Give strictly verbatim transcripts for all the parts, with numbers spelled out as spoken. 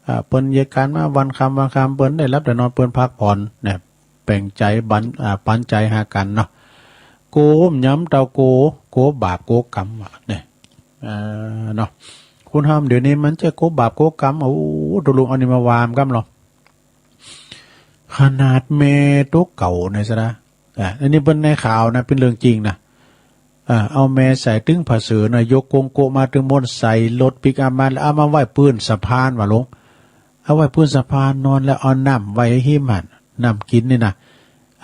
อ่า เปิ้นเยียะก๋านมาวันค่ำวันค่ำ เปิ้นได้หลับได้นอน เปิ้นพักผ่อนนะ แป๋งใจ๋บัน อ่า ปันใจ๋หากั๋นเนาะ กั๋วย้ำเต้ากั๋ว กั๋วบาปกั๋วก๋รรมอะนะ อ่า เนาะ คนเฮาเดี๋ยวนี้มันจะกั๋วบาปกั๋วก๋รรม โอ้ ตุ๊ลุงเอานี่มาว่าก้ำลอ ขนาดแม่ตุ๊เก่าในสระ อ่า อันนี้เปิ้นในข่าวนะ เป๋นเรื่องจริงนะ อ่า เอาแม่ใส่ตึงผ้าเสื่อนะ ยกโกงโกะมาตึงม้วน ใส่รถปิกอัพมา แล้วเอามาไว้ปื้นสะพานว่าลุง เอาไว้ปื้นสะพานนอน แล้วเอาน้ำไว้หื้อหั้น น้ำกิ๋นนี่นะ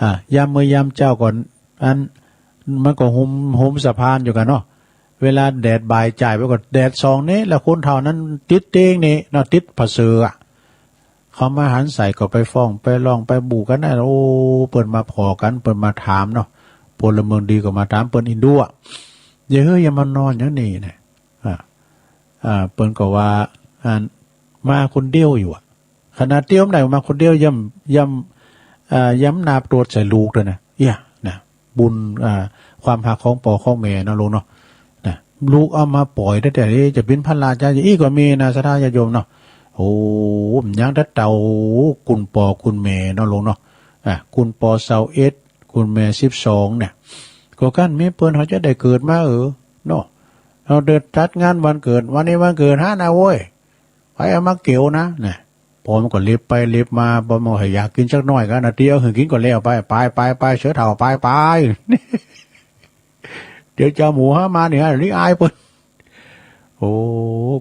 อ่า ยามมื้อยามเจ๊าก่อน อัน มันก็หุม หุมสะพานอยู่กั๋นเนาะ เวลาแดดบ่ายจ่ายไปก่อน แดดส่องเน้อ แล้วคนเฒ่านั้นติดเตียงนี่เนาะ ติดผ้าเสื่ออะ เขามาหันใส่ก็ไปฟ้องไปร้องไปบู่กั๋นนะ โอ้ เปิ้นมาผ่อกั๋น เปิ้นมาถามเนาะ พลเมืองดีก็มาถาม เปิ้นอินดัว เย้ย เฮ้ย อย่ามานอนอย่างนี้นะ อ่า อ่า เปิ้นก็ว่า อัน มาคนเดียวอยู่อะ ขนาดเตียวบ่ได้ มาคนเดียว ย่ำ ย่ำ อ่า ย่ำหน้าตรวจใส่ลูกตวยนะ เอี้ย นะ บุญ อ่า ความฮักของป้อของแม่เนาะลุงเนาะ นะ ลูกเอามาป่อยแต๊ๆ จะเป๋นพระราชาอี้ก็มีนะ ศรัทธาญาติโยมเนาะ โอ้ ยังแต่เต้ากุนป้อกุนแม่เนาะลุงเนาะ อ่ะ กุนป้อซาวเอ็ด กุนแม่สิบสองเนี่ย ก็กั้นมีเปิ้นเฮาจะได้เกิดมา เออ เนาะ เฮาเดินจัดงานวันเกิด วันนี้วันเกิดหั้นนะโว้ย ไปเอามาเก๋วนะ นะ ป้อมันก็เล็บไปเล็บมา ป้อมันก็อยากกิ๋นสักหน้อยกั๋นนะ เตียวหื้อกิ๋นก็แล้วไป ไป ไป ไป เสิร์ชเฒ่า ไป ไป เดี๋ยวจะเอาหมู่เฮามาเนี่ย นี่อายเปิ้น โอ้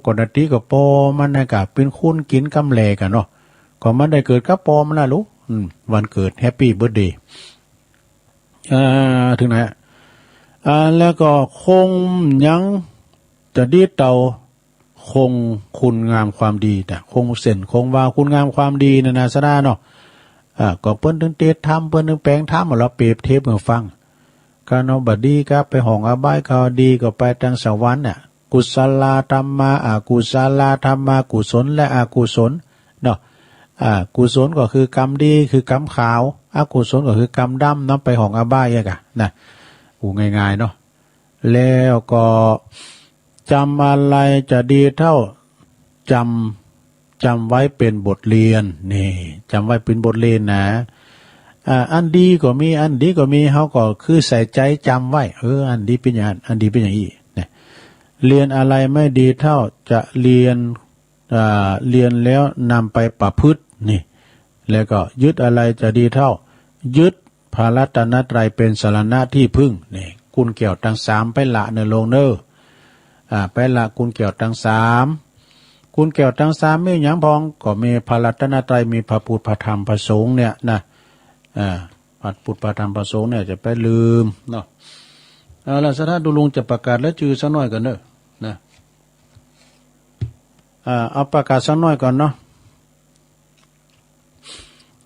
ก่อนนาทีก็ป้อมันนะกะ เป๋นคนกิ๋นกำแลกอะเนาะ ก็มันได้เกิดกับป้อมันนะลูก อืม วันเกิด แฮปปี้เบิร์ธเดย์ อ่า เถิงไหนอะ อ่า แล้วก็คงยังจะดีเต้า คงคุณงามความดีนะ คงเส้นคงวาคุณงามความดีนะนะ ศรัทธาเนาะ อ่า ก็เปิ้นเถิงเตศน์ธรรม เปิ้นเถิงแป๋งธรรม เอาละเปรียบเทียบหื้อฟัง กาเนาะ บ่ดีก็ไปห้องอบาย กาดีก็ไปตังสวรรค์เนี่ย กุศลธรรมา อกุศลธรรมา กุศลและอกุศลเนาะ อ่า กุศลก็คือกรรมดี คือกรรมขาว อกุศลก็คือกรรมดำเนาะ ไปห้องอบายอะกะนะ อู้ง่ายๆ เนาะ แล้วก็จำอะไรจะดีเท่า จำ จำไว้เป๋นบทเรียน นี่ จำไว้เป๋นบทเรียนนะ อ่า อันดีก็มี อันดีก็มี เฮาก็คือใส่ใจ๋จำไว้ เออ อันดีเป๋นอย่างนั้น อันดีเป๋นอย่างอี้ นะ เรียนอะไรไม่ดีเท่าจะเรียน อ่า เรียนแล้วนำไปประพฤติ นี่ แล้วก็ยึดอะไรจะดีเท่า ยึดพระรัตนตรัยเป๋นสรณะตี้พึ่ง นี่ กุญแก้วตังสามไปละเน่อลุงเน่อ อ่า ไปละกุญแก้วตังสาม กุญแก้วตังสามมีหยังพ่อง ก็มีพระรัตนตรัย มีพระพุทธ พระธรรม พระสงฆ์เนี่ยนะ อ่า พระพุทธ พระธรรม พระสงฆ์เนี่ย จะไปลืมเนาะ เอาละ ศรัทธาตุ๊ลุงจะประกาศรายจื้อสักหน้อยก่อนเน่อ นะ อ่า เอาประกาศสักหน้อยก่อนเนาะ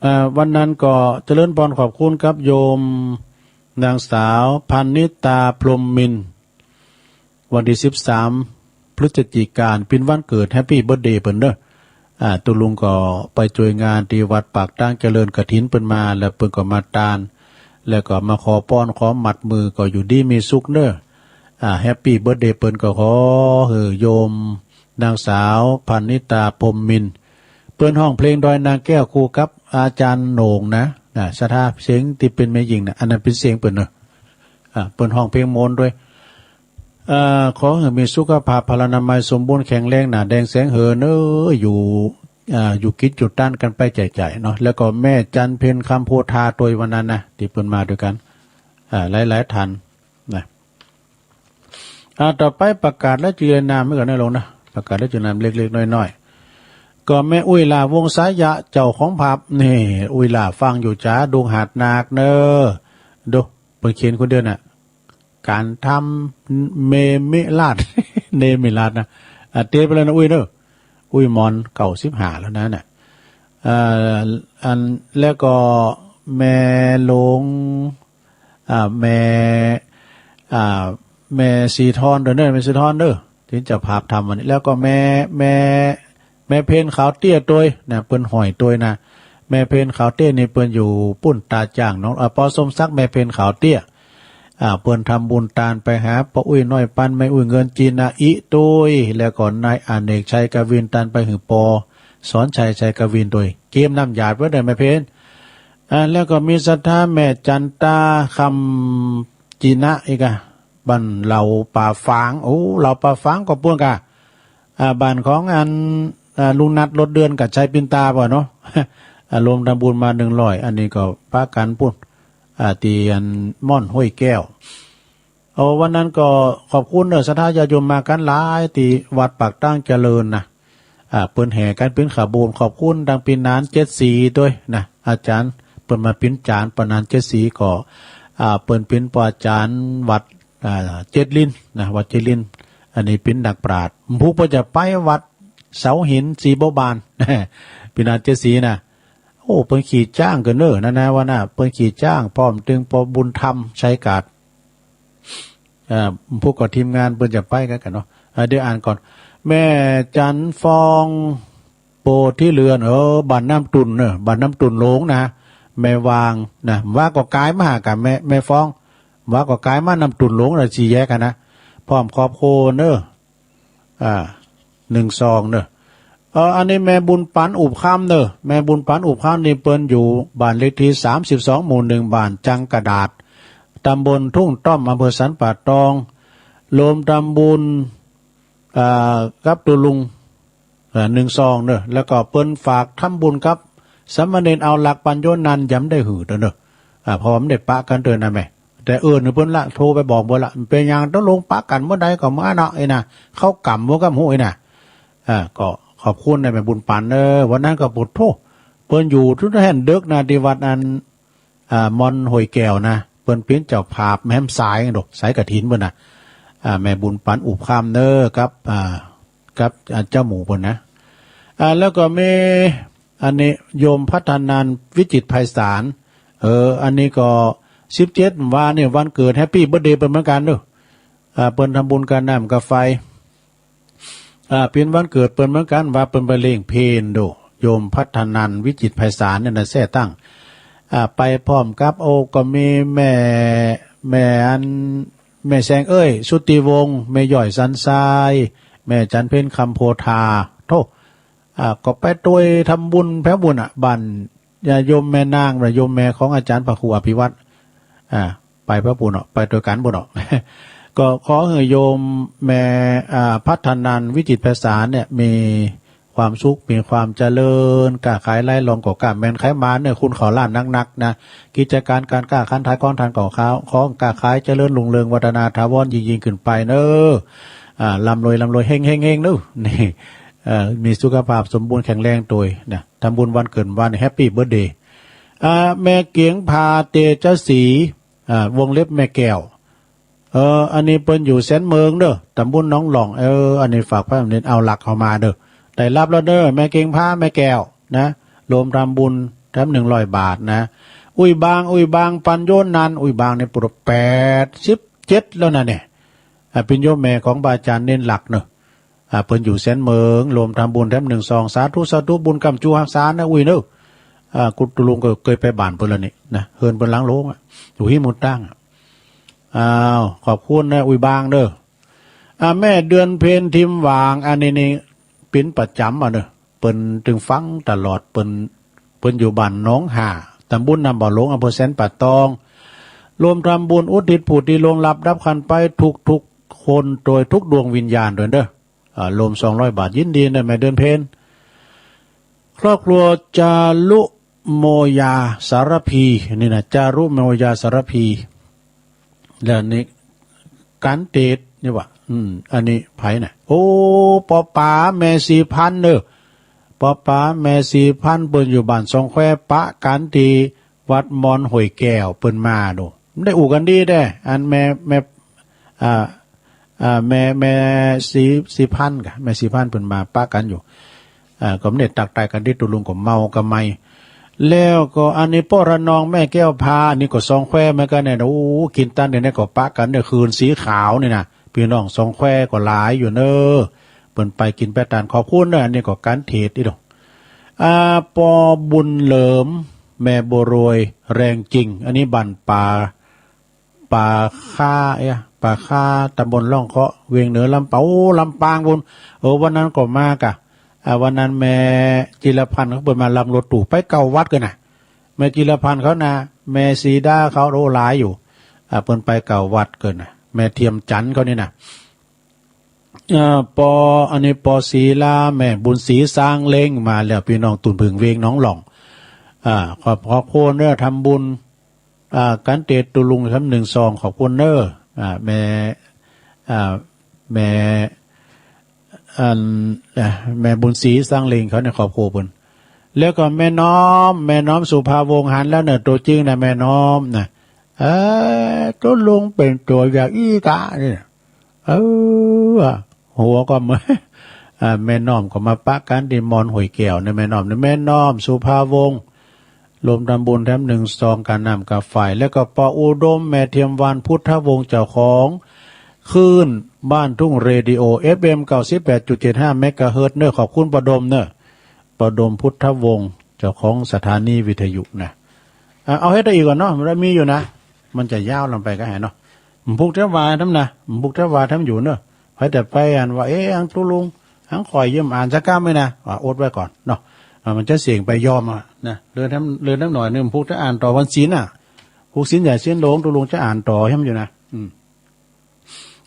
อ่า วันนั้นก็เจริญพรขอบคุณกับโยมนางสาวพรรณิตา พรหมมินทร์ วันตี้สิบสามพฤศจิกายน เป๋นวันเกิด แฮปปี้เบิร์ธเดย์เปิ้นเน่อ อ่า ตุ๊ลุงก็ไปจ้วยงานตี้วัดปากตาง เจริญกฐินเปิ้นมา แล้วเปิ้นก็มาตาน แล้วก็มาขอพร ขอมัดมือ ก็อยู่ดีมีสุขเน่อ อ่า แฮปปี้เบิร์ธเดย์เปิ้น ก็ขอหื้อโยมนางสาวพรรณิตา พรหมมินทร์ เปิ้นฮ้องเพลงดอยนางแก้วคู่กับอาจ๋ารย์โหน่งนะ นะ ศรัทธา เสียงตี้เป๋นแม่ญิงนะ อันนั้นเป๋นเสียงเปิ้นเน่อ อ่า เปิ้นฮ้องเพลงมนต์ตวย อ่า ขอหื้อมีสุขภาพพลานามัยสมบูรณ์แข็งแรง หน้าแดงแสงเหินเน่อ อยู่ อ่า อยู่กิจอยู่ตันกั๋นไปใจ๋ๆ เนาะ แล้วก็แม่จันเพ็ญ คำโพธา ตวยวันนั้นนะ ตี้เปิ้นมาตวยกั๋น อ่า หลายๆ ท่านนะ อ่า ต่อไปประกาศรายจื้อนามไว้ก่อนนะลุงนะ ประกาศรายจื้อนามเล็กๆ น้อยๆ ก็แม่อุ้ยหล้า วงศ์สายะ เจ้าของภาพ นี่ อุ้ยหล้าฟังอยู่จ๋า ดุงหาดนาคเน่อ ดู เปิ้นเขียนคนเดียวน่ะ ก๋านทำเนมิราช เนมิราชนะ อ่ะ เตรียมไปเลยนะอุ้ยเน่อ อุ้ยหมอน เก้าสิบห้าแล้วนะน่ะ อ่า อัน แล้วก็แม่หลวง อ่า แม่ อ่า แม่ศรีทรเน่อ แม่ศรีทรเน่อ ตี้เจ้าภาพทำวันนี้ แล้วก็แม่ แม่ แม่เพ็ญขาวเตี้ยตวยนะ เปิ้นห้อยตวยนะ แม่เพ็ญขาวเตี้ยนี่เปิ้นอยู่ปุ้นตาจ้างน้อง อ่า ป้อสมศักดิ์ แม่เพ็ญขาวเตี้ย อ่า เปิ้นทำบุญตานไปหาป้ออุ้ยน้อยปัน แม่อุ้ยเงินจีนนะ อิตวย แล้วก็นายอเนกชัยกวิน ตานไปหื้อป้อ สอนชัย ชัยกวิน ตวย เกียมน้ำหยาดไว้เด้อแม่เพ็ญ อ่า แล้วก็มีศรัทธาแม่จันตา คำจินะ อีกอะ บ้านเหล่าป่าฝาง โอ้ เหล่าป่าฝางก็ปู๊นกา อ่า บ้านของอัน อ่า ลุงนัด รถเดือน กับชัยปินตา บ่เนาะ อ่า รวมทำบุญมา หนึ่งร้อย อันนี้ก็ปะกั๋นปู๊น อ่า ตี้อันม่อนห้วยแก้ว โอ้ วันนั้นก็ขอบคุณเนอะ ศรัทธาญาติโยมมากั๋นหลายตี้วัดปากตั้งเจริญนะ อ่า เปิ้นแห่กั๋นเป๋นขบวน ขอบคุณตังปี๋หนานเจ็ดสีตวยนะ อาจ๋ารย์เปิ้นมาเป๋นอาจ๋ารย์ ป้อหนานเจ็ดสีก็ อ่า เปิ้นเป๋นป้ออาจ๋ารย์วัด อ่า เจ็ดลิ้นนะ วัดเจ็ดลิ้น อันนี้เป๋นนักปราชญ์ ผู้เปิ้นจะไปวัดเสาหินสีบัวบาน ปี๋หนานเจ็ดสีนะ โอ้ เปิ้นขี่จ๊างกั๋นเนอะ นั่นนะ ว่านะ เปิ้นขี่จ๊าง พร้อมตึงป้อบุญธรรม ชัยกาด อ่า พวกกับทีมงานเปิ้นจะไปกั๋นกั๋นเนาะ อ่า เดี๋ยวอ่านก่อน แม่จันฟอง โพธิเรือน เออ บ้านน้ำตุ่นเนอะ บ้านน้ำตุ่นหลวงนะ แม่วางนะ ว่าก็ก๋ายมาหากั๋น แม่ แม่ฟอง ว่าก็ก๋ายมาน้ำตุ่นหลวงนะ สี่แยกอะนะ พร้อมครอบครัวเนอะ อ่า หนึ่งซองเนอะ เออ อันนี้แม่บุญปั๋นอุบคำเนอะ แม่บุญปั๋นอุบคำนี่เปิ้นอยู่บ้านเลขตี้ สามสิบสอง หมู่ หนึ่ง บ้านจังกะดาด ตำบลทุ่งต้อม อำเภอสันป่าตอง รวมทำบุญ อ่า กับตุ๊ลุง เอ่อ หนึ่งซองเนอะ แล้วก็เปิ้นฝากทำบุญกับสามเณรเอาหลักปัญโยนันท์ ยังบ่ได้หื้อเตื้อเนอะ อ่า เพราะว่าบ่ได้ปะกั๋นเตื้อนะแม่ แต่เอิ้นหื้อเปิ้นละ โทรไปบอกเปิ้นละ เป๋นหยังตกลงปะกั๋นเมื่อใดก็เมื่อเนาะ ไอ้นะ เข้ากรรมบ่กำฮู้ไอ้นะ อ่า ก็ขอบคุณนะแม่บุญปั๋นเออ วันนั้นก็ปุดโธ่ เปิ้นอยู่ตึงแห่นเดิ็กนะ ตี้วัดอัน อ่า ม่อนห้วยแก้วนะ เปิ้นเป๋นเจ้าภาพแหมสายดอก สายกฐินเปิ้นนะ อ่า แม่บุญปั๋นอุบคำเนอะ กับ อ่า กับ อ่า เจ้าหมู่เปิ้นนะ อ่า แล้วก็มีอันนี้โยมพัฒนันท์ วิจิตรไพศาล เออ อันนี้ก็ สิบเจ็ด ว่านี่วันเกิด แฮปปี้เบิร์ธเดย์เปิ้นเหมือนกั๋นเนอะ อ่า เปิ้นทำบุญกับน้ำกับไฟ อ่า เป๋นวันเกิดเปิ้นเหมือนกั๋น ว่าเปิ้นไปเลี้ยงเพลโด โยมพัฒนันท์ วิจิตรไพศาลเนี่ยนะ แซ่ตั้ง อ่า ไปพร้อมกับ โอ้ ก็มีแม่ แม่อัน แม่แสงเอ้ย สุทธิวงศ์ แม่ย้อยสันทราย แม่จันเพ็ญ คำโพธา โธ่ อ่า ก็ไปตวยทำบุญแผวบุญอะ บ้านญาติโยมแม่นาง โยมแม่ของอาจ๋ารย์พระครูอภิวัฒน์ อ่า ไปแผวบุญเนาะ ไปตวยกั๋นบุญเนาะ ก็ขอหื้อโยมแม่ อ่า พัฒนันท์ วิจิตรไพศาลเนี่ย มีความสุข มีความเจริญ ก้าขายไล่ลองก็ก้าแม่น ใค่มาเนอะ คุณเขาล้านนักๆ นะ กิจก๋านก๋านก้า คันท้ายของท่านก็ขาว ของก้าขายเจริญรุ่งเรือง วัฒนาถาวรยิ่งๆ ขึ้นไปเนอะ อ่า ร่ำรวย ร่ำรวย เฮงๆ เฮงๆ เนอะ นี่ เอ่อ มีสุขภาพสมบูรณ์แข็งแรงตวยนะ ทำบุญวันเกิดวัน แฮปปี้เบิร์ธเดย์ อ่า แม่เกียงผา เตชศรี อ่า วงเล็บแม่แก้ว เออ อันนี้เปิ้นอยู่แสนเมิงเนอะ ตำบลหนองหล่อง เออ อันนี้ฝากพระสามเณรเอาหลักเข้ามาเนอะ ได้ฮับแล้วเนอะ แม่เกียงผา แม่แก้วนะ รวมทำบุญแถมหนึ่งร้อยบาทนะ อุ้ยบาง อุ้ยบาง ปัญโยนันท์ อุ้ยบางนี่ปุดแปดสิบเจ็ดแล้วนะเนี่ย อ่า เป๋นโยมแม่ของพระอาจ๋ารย์เณรหลักเนอะ อ่า เปิ้นอยู่แสนเมิง รวมทำบุญแถมหนึ่งซอง สาธุ สาธุ บุญกำจูฮักษานะ อุ้ยเนอะ อ่า กุ๊ดตุ๊ลุงก็เกยไปบ้านเปิ้นแล้วนี่นะ เฮือนเปิ้นหลังโลงอะ อยู่ตี้หมู่ตั้งอะ อ้าว ขอบคุณนะ อุ้ยบางเนอะ อ่า แม่เดือนเพ็ญ ทิมหว่าง อันนี้นี่เป๋นประจ๋ำอะเนอะ เปิ้นตึงฟังตลอด เปิ้น เปิ้นอยู่บ้านหนองห่า ตำบลน้ำบ่าหลวง อำเภอสันป่าตอง รวมทำบุญอุทิศผู้ตี้ล่วงลับดับขันธ์ไปทุกๆ คน โดยทุกดวงวิญญาณตวยเนอะ อ่า รวมสองร้อยบาท ยินดีเนอะ แม่เดือนเพ็ญ ครอบครัวจารุโมยาสารภี นี่นะ จารุโมยาสารภี แล้วนี่ ก๋านเตดนี่หว่า อืม อันนี้ใผน่ะ โอ้ ป้อป๋าแม่ศรีพันธ์เนอะ ป้อป๋าแม่ศรีพันธ์ เปิ้นอยู่บ้านสองแคว ปะกั๋นตี้วัดม่อนห้วยแก้ว เปิ้นมาโด บ่ได้อู้กั๋นดีแต๊ อันแม่ แม่ อ่า อ่า แม่ แม่ศรี ศรีพันธ์กะ แม่ศรีพันธ์เปิ้นมาปะกั๋นอยู่ อ่า ก็บ่ได้ตักไตกั๋นตี้ ตุ๊ลุงก็เมากำไม แล้วก็อันนี้ป้อระนอง แม่แก้วผา อันนี้ก็สองแควเหมือนกั๋นเนี่ย โอ้ กิ๋นตันเดี๋ยวนี้ก็ปะกั๋นเนี่ย คืนสีขาวนี่นะ ปี้น้องสองแควก็หลายอยู่เนอะ เปิ้นไปกิ๋นไปตาน ขอบคุณเนอะ อันนี้ก็ก๋านเตดอีกดอก อ่า ป้อบุญเหลิม แม่บัวรวย แรงจริง อันนี้บ้านป่า ป่าค่า เอ๊ะ ป่าค่า ตำบลล่องเคาะ เวียงเหนือ ลำปาง โอ้ ลำปางปู๊น เออ วันนั้นก็มากะ อ่า วันนั้นแม่จิรพันธ์เขาเปิ้นมาลำรถตู้ไปเก้าวัดเกินนะ แม่จิรพันธ์เขานะ แม่สีดาเขาโอ้หลายอยู่ อ่า เปิ้นไปเก้าวัดเกินนะ แม่เทียมจันทน์เขานี่นะ เอ่อ ปอ อันนี้ปอศรีลา แม่บุญศรีสร้างเล็งมาแล้ว ปี้น้องตูนผึ้งเวงหนองหล่อง อ่า ขอบ ขอบคุณเน้อ ทำบุญ อ่า กั๋นเตะตุ๊ลุงแถมนึ่งซอง ขอบคุณเน้อ อ่า แม่ อ่า แม่ อัน อ่า แม่บุญศรีสร้างเล็งเขาเนี่ย ขอบคุณเปิ้น แล้วก็แม่น้อม แม่น้อมสุภาวงศ์ หันแล้วเน้อ ตั๋วจริงนะ แม่น้อมนะ เออ ตุ๊ลุงเป๋นตั๋วอย่างอี้กะนี่ เออ หัวก็เมื่อย อ่า แม่น้อมก็มาปะกั๋นตี้มอนห้วยแก้วเนี่ย แม่น้อมเนี่ย แม่น้อมสุภาวงศ์ รวมทำบุญแถมนึ่งซอง กาน้ำกาไฟ แล้วก็ปออุดม แม่เทียมวรรณ พุทธวงศ์ เจ้าของคลื่นบ้านทุ่งเรดิโอ เอฟเอ็ม เก้าสิบแปดจุดเจ็ดห้า เมกะเฮิรตซ์เน้อ ขอบคุณปออุดมเน้อ ปออุดม พุทธวงศ์ เจ้าของสถานีวิทยุนะ อ่ะ เอาเฮ็ดได้อีกก่อนเนาะ มันมีอยู่นะ มันจะยาวลงไปก็หายเนาะ บ่ผูกเตื้อวาทำนะ บ่ผูกเตื้อวาทำอยู่เนาะ ใผแต่ไปอันว่า เอ๊ะ อังตุ๊ลุง อังข้อยเยี่ยมอ่านสักก้ำไหมนะ ว่าอดไว้ก่อนเนาะ อ่ะ มันจะเสี่ยงไปยอมอ่ะนะ เลินทำ เลินทำหน่อยนึ่ง บ่ผูกเตื้ออ่านต่อวันศีลน่ะ ผูกศีลใหญ่ศีลหลวง ตุ๊ลุงจะอ่านต่อแหมอยู่นะ อืม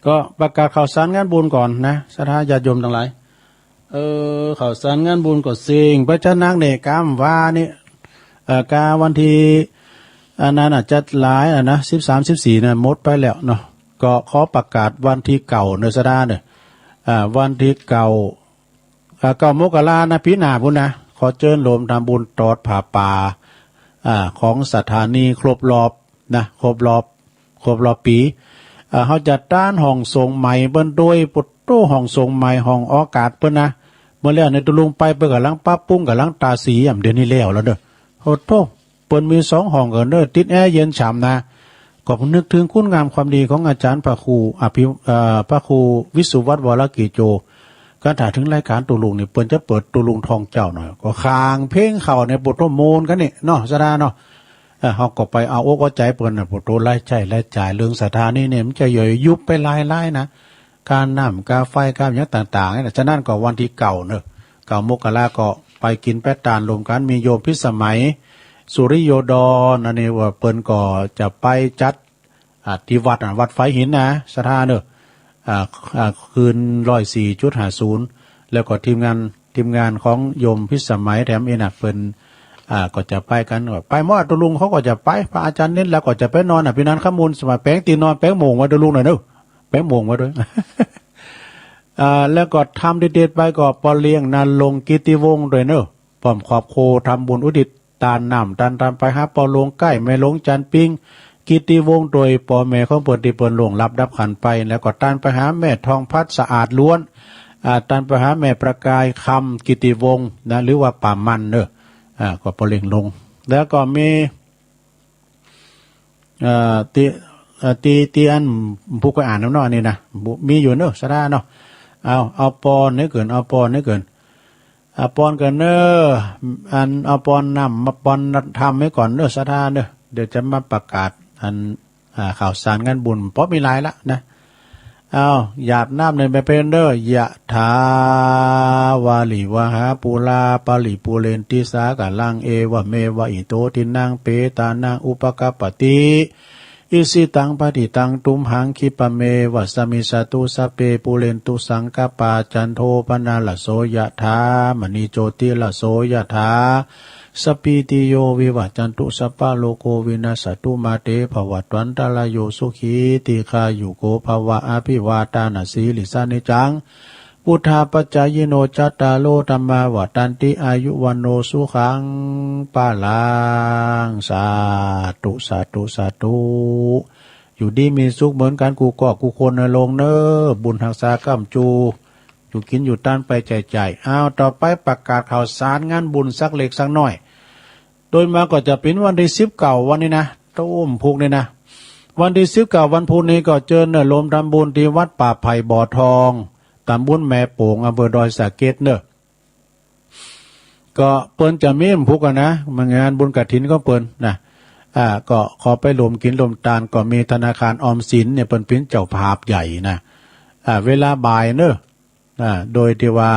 ก็ประกาศข่าวสารงานบุญก่อนนะ ศรัทธาญาติโยมตังหลาย เออ ข่าวสารงานบุญก็เสี่ยงไปจะนักเนี่ย กำว่านี่ เอ่อ กาวันตี้ อันนั้นอาจจะหลายอ่ะนะ สิบสาม สิบสี่ นะ หมดไปแล้วเนาะ ก็ขอประกาศวันตี้เก้าเน้อ ศรัทธาเน้อ อ่า วันตี้เก้า อ่า เก้ามกรานะ ปี๋หน้าปู้นนะ ขอเจิญโยมทำบุญตอดผ้าป่า อ่า ของสถานีครบรอบนะ ครบรอบ ครบรอบปี๋ อ่า เฮาจะต้านห้องส่งใหม่เปิ้นโดย โปโต้ ห้องส่งใหม่ ห้องออกอากาศเปิ้นนะ เมื่อแล้วในตุ๊ลุงไป เปิ้นก่ำลังปรับปรุง ก่ำลังตาสี อ่ะ เดี๋ยวนี้แล้วแล้วเน้อ โอ้โธ่ เปิ้นมีสองห้องเกินเน้อ ติดแอร์เย็นฉ่ำนะ ก็นึกเถิงคุณงามความดีของอาจ๋ารย์พระครูอภิ เอ่อ พระครูวิสุวัฒน์ วรกิจโจ ก็ถ้าเถิงรายก๋านตุ๊ลุงนี่ เปิ้นจะเปิดตุ๊ลุงท่องเจ้าหน่อย ก็ข่างเพลงเข้าเนี่ย โปโต้ ม่วนกั๋นนี่เนาะ ศรัทธาเนาะ เออ เฮาก็ไปเอาอกเอาใจ๋เปิ้นน่ะ โปโต้ รายใจ๊รายจ่ายเรื่องสถานีเนี่ย มันจะย่อยยุบไปหลายๆ นะ ค่าน้ำ ค่าไฟ ค่าหยังต่างๆ นี่นะ ฉะนั้นก็วันตี้เก้าเนาะ เก้ามกราก็ไปกิ๋นไปตานรวมกั๋น มีโยมพิสมัย สุริโยดร อันนี้ว่าเปิ้นก็จะไปจัด อ่า ตี้วัดอ่ะ วัดฝายหินนะ ศรัทธาเนาะ อ่า อ่า คืนร้อยสี่จุดห้าศูนย์ แล้วก็ทีมงาน ทีมงานของโยมพิสมัยแถมอี้นะ เปิ้น อ่า ก็จะไปกั๋น ไปหมด ตุ๊ลุงเขาก็จะไป พระอาจ๋ารย์เน้นแล้วก็จะไปนอนอ่ะ ปี้นันท์ ขมูลสมัย แป๋งตี้นอน แป๋งโม่งไว้ตุ๊ลุงหน่อยเนาะ แป๋งโม่งไว้ด้วย อ่า แล้วก็ทำเด็ดๆ ไปก็ปอเลี้ยงนรงค์ กิตติวงศ์ ด้วยเนาะ พร้อมครอบครัวทำบุญอุทิศ ตานน้ำตานตานไปหาป้อหลวงไก้ แม่หลวงจันทร์ปิ๊ง กิตติวงศ์ โดยป้อแม่ของเปิ้นตี้เปิ้นล่วงลับดับขันธ์ไป แล้วก็ตานไปหาแม่ทองพัด สะอาดล้วน อ่า ตานไปหาแม่ประกายคำ กิตติวงศ์ นะ หรือว่าป้ามันเนาะ อ่า ก็ป้อเลี้ยงนรงค์ แล้วก็มี เอ่อ ตี้ เอ่อ ตี้ ตี้อันผู้ก็อ่านนำเนาะ อันนี้นะ บ่ มีอยู่เนาะ ศรัทธาเนาะ เอา เอาปอนให้เกิน เอาปอนให้เกิน อ่า ปอนก่อนเน้อ อัน เอาปอนน้ำมาปอนธรรมไว้ก่อนเน้อ ศรัทธาเน้อ เดี๋ยวจะมาประกาศอัน อ่า ข่าวสารงานบุญ เพราะมีหลายละนะ เอา หยาดน้ำในใบเพลเน้อ ยะถา วาริวะหาปูรา ปะริปูเรนติสาคะรัง เอวะเมวะอิโต ทินนัง เปตานัง อุปะกัปปะติ อิชิตัง ปะฏิตัง ตุมหัง คิปะเมวะสะมิชฌะตุ สัพเพ ปูเรนตุ สังกะปา จันโท ปะนะระโส ยะถา มะณิ โจติระโส ยะถา สัพพีติโย วิวัชชันตุ สัพพะโรโค วินัสสะตุ มา เต ภะวัตวันตะราโย สุขี ทีฆายุโก ภะวะ อะภิวาตานะสีลิสสะ นิจจัง วุฑฒาปะจายิโน จัตตาโร ธัมมา วัฑฒันติ อายุ วัณโณ สุขัง พะลัง สาธุ สาธุ สาธุ อยู่ดีมีสุขเหมือนกั๋นกู้ก้อกู้คนเน้อ ลุงเน้อ บุญฮักษาก้ำจู อยู่กิ๋นอยู่ตานไปใจ๋ๆ เอา ต่อไปประกาศข่าวสารงานบุญสักเล็กสักน้อย โดยมากก็จะเป๋นวันตี้สิบเก้าวันนี้นะ ต้มผูกนี่นะ วันตี้สิบเก้าวันพุธนี้ก็เจิญเน้อ โยมทำบุญตี้วัดป่าไผ่บ่อทอง ต๋ำบลแม่โป่ง อำเภอดอยสะเก็ดเน้อ ก็เปิ้นจะมีผูกกั๋นนะ มางานบุญกฐินของเปิ้นนะ อ่า ก็ขอไปร่วมกิ๋นร่วมตาน ก็มีธนาคารออมสินเนี่ยเปิ้นเป๋นเจ้าภาพใหญ่นะ อ่า เวลาบ่ายเน้อ อ่า โดยตี้ว่า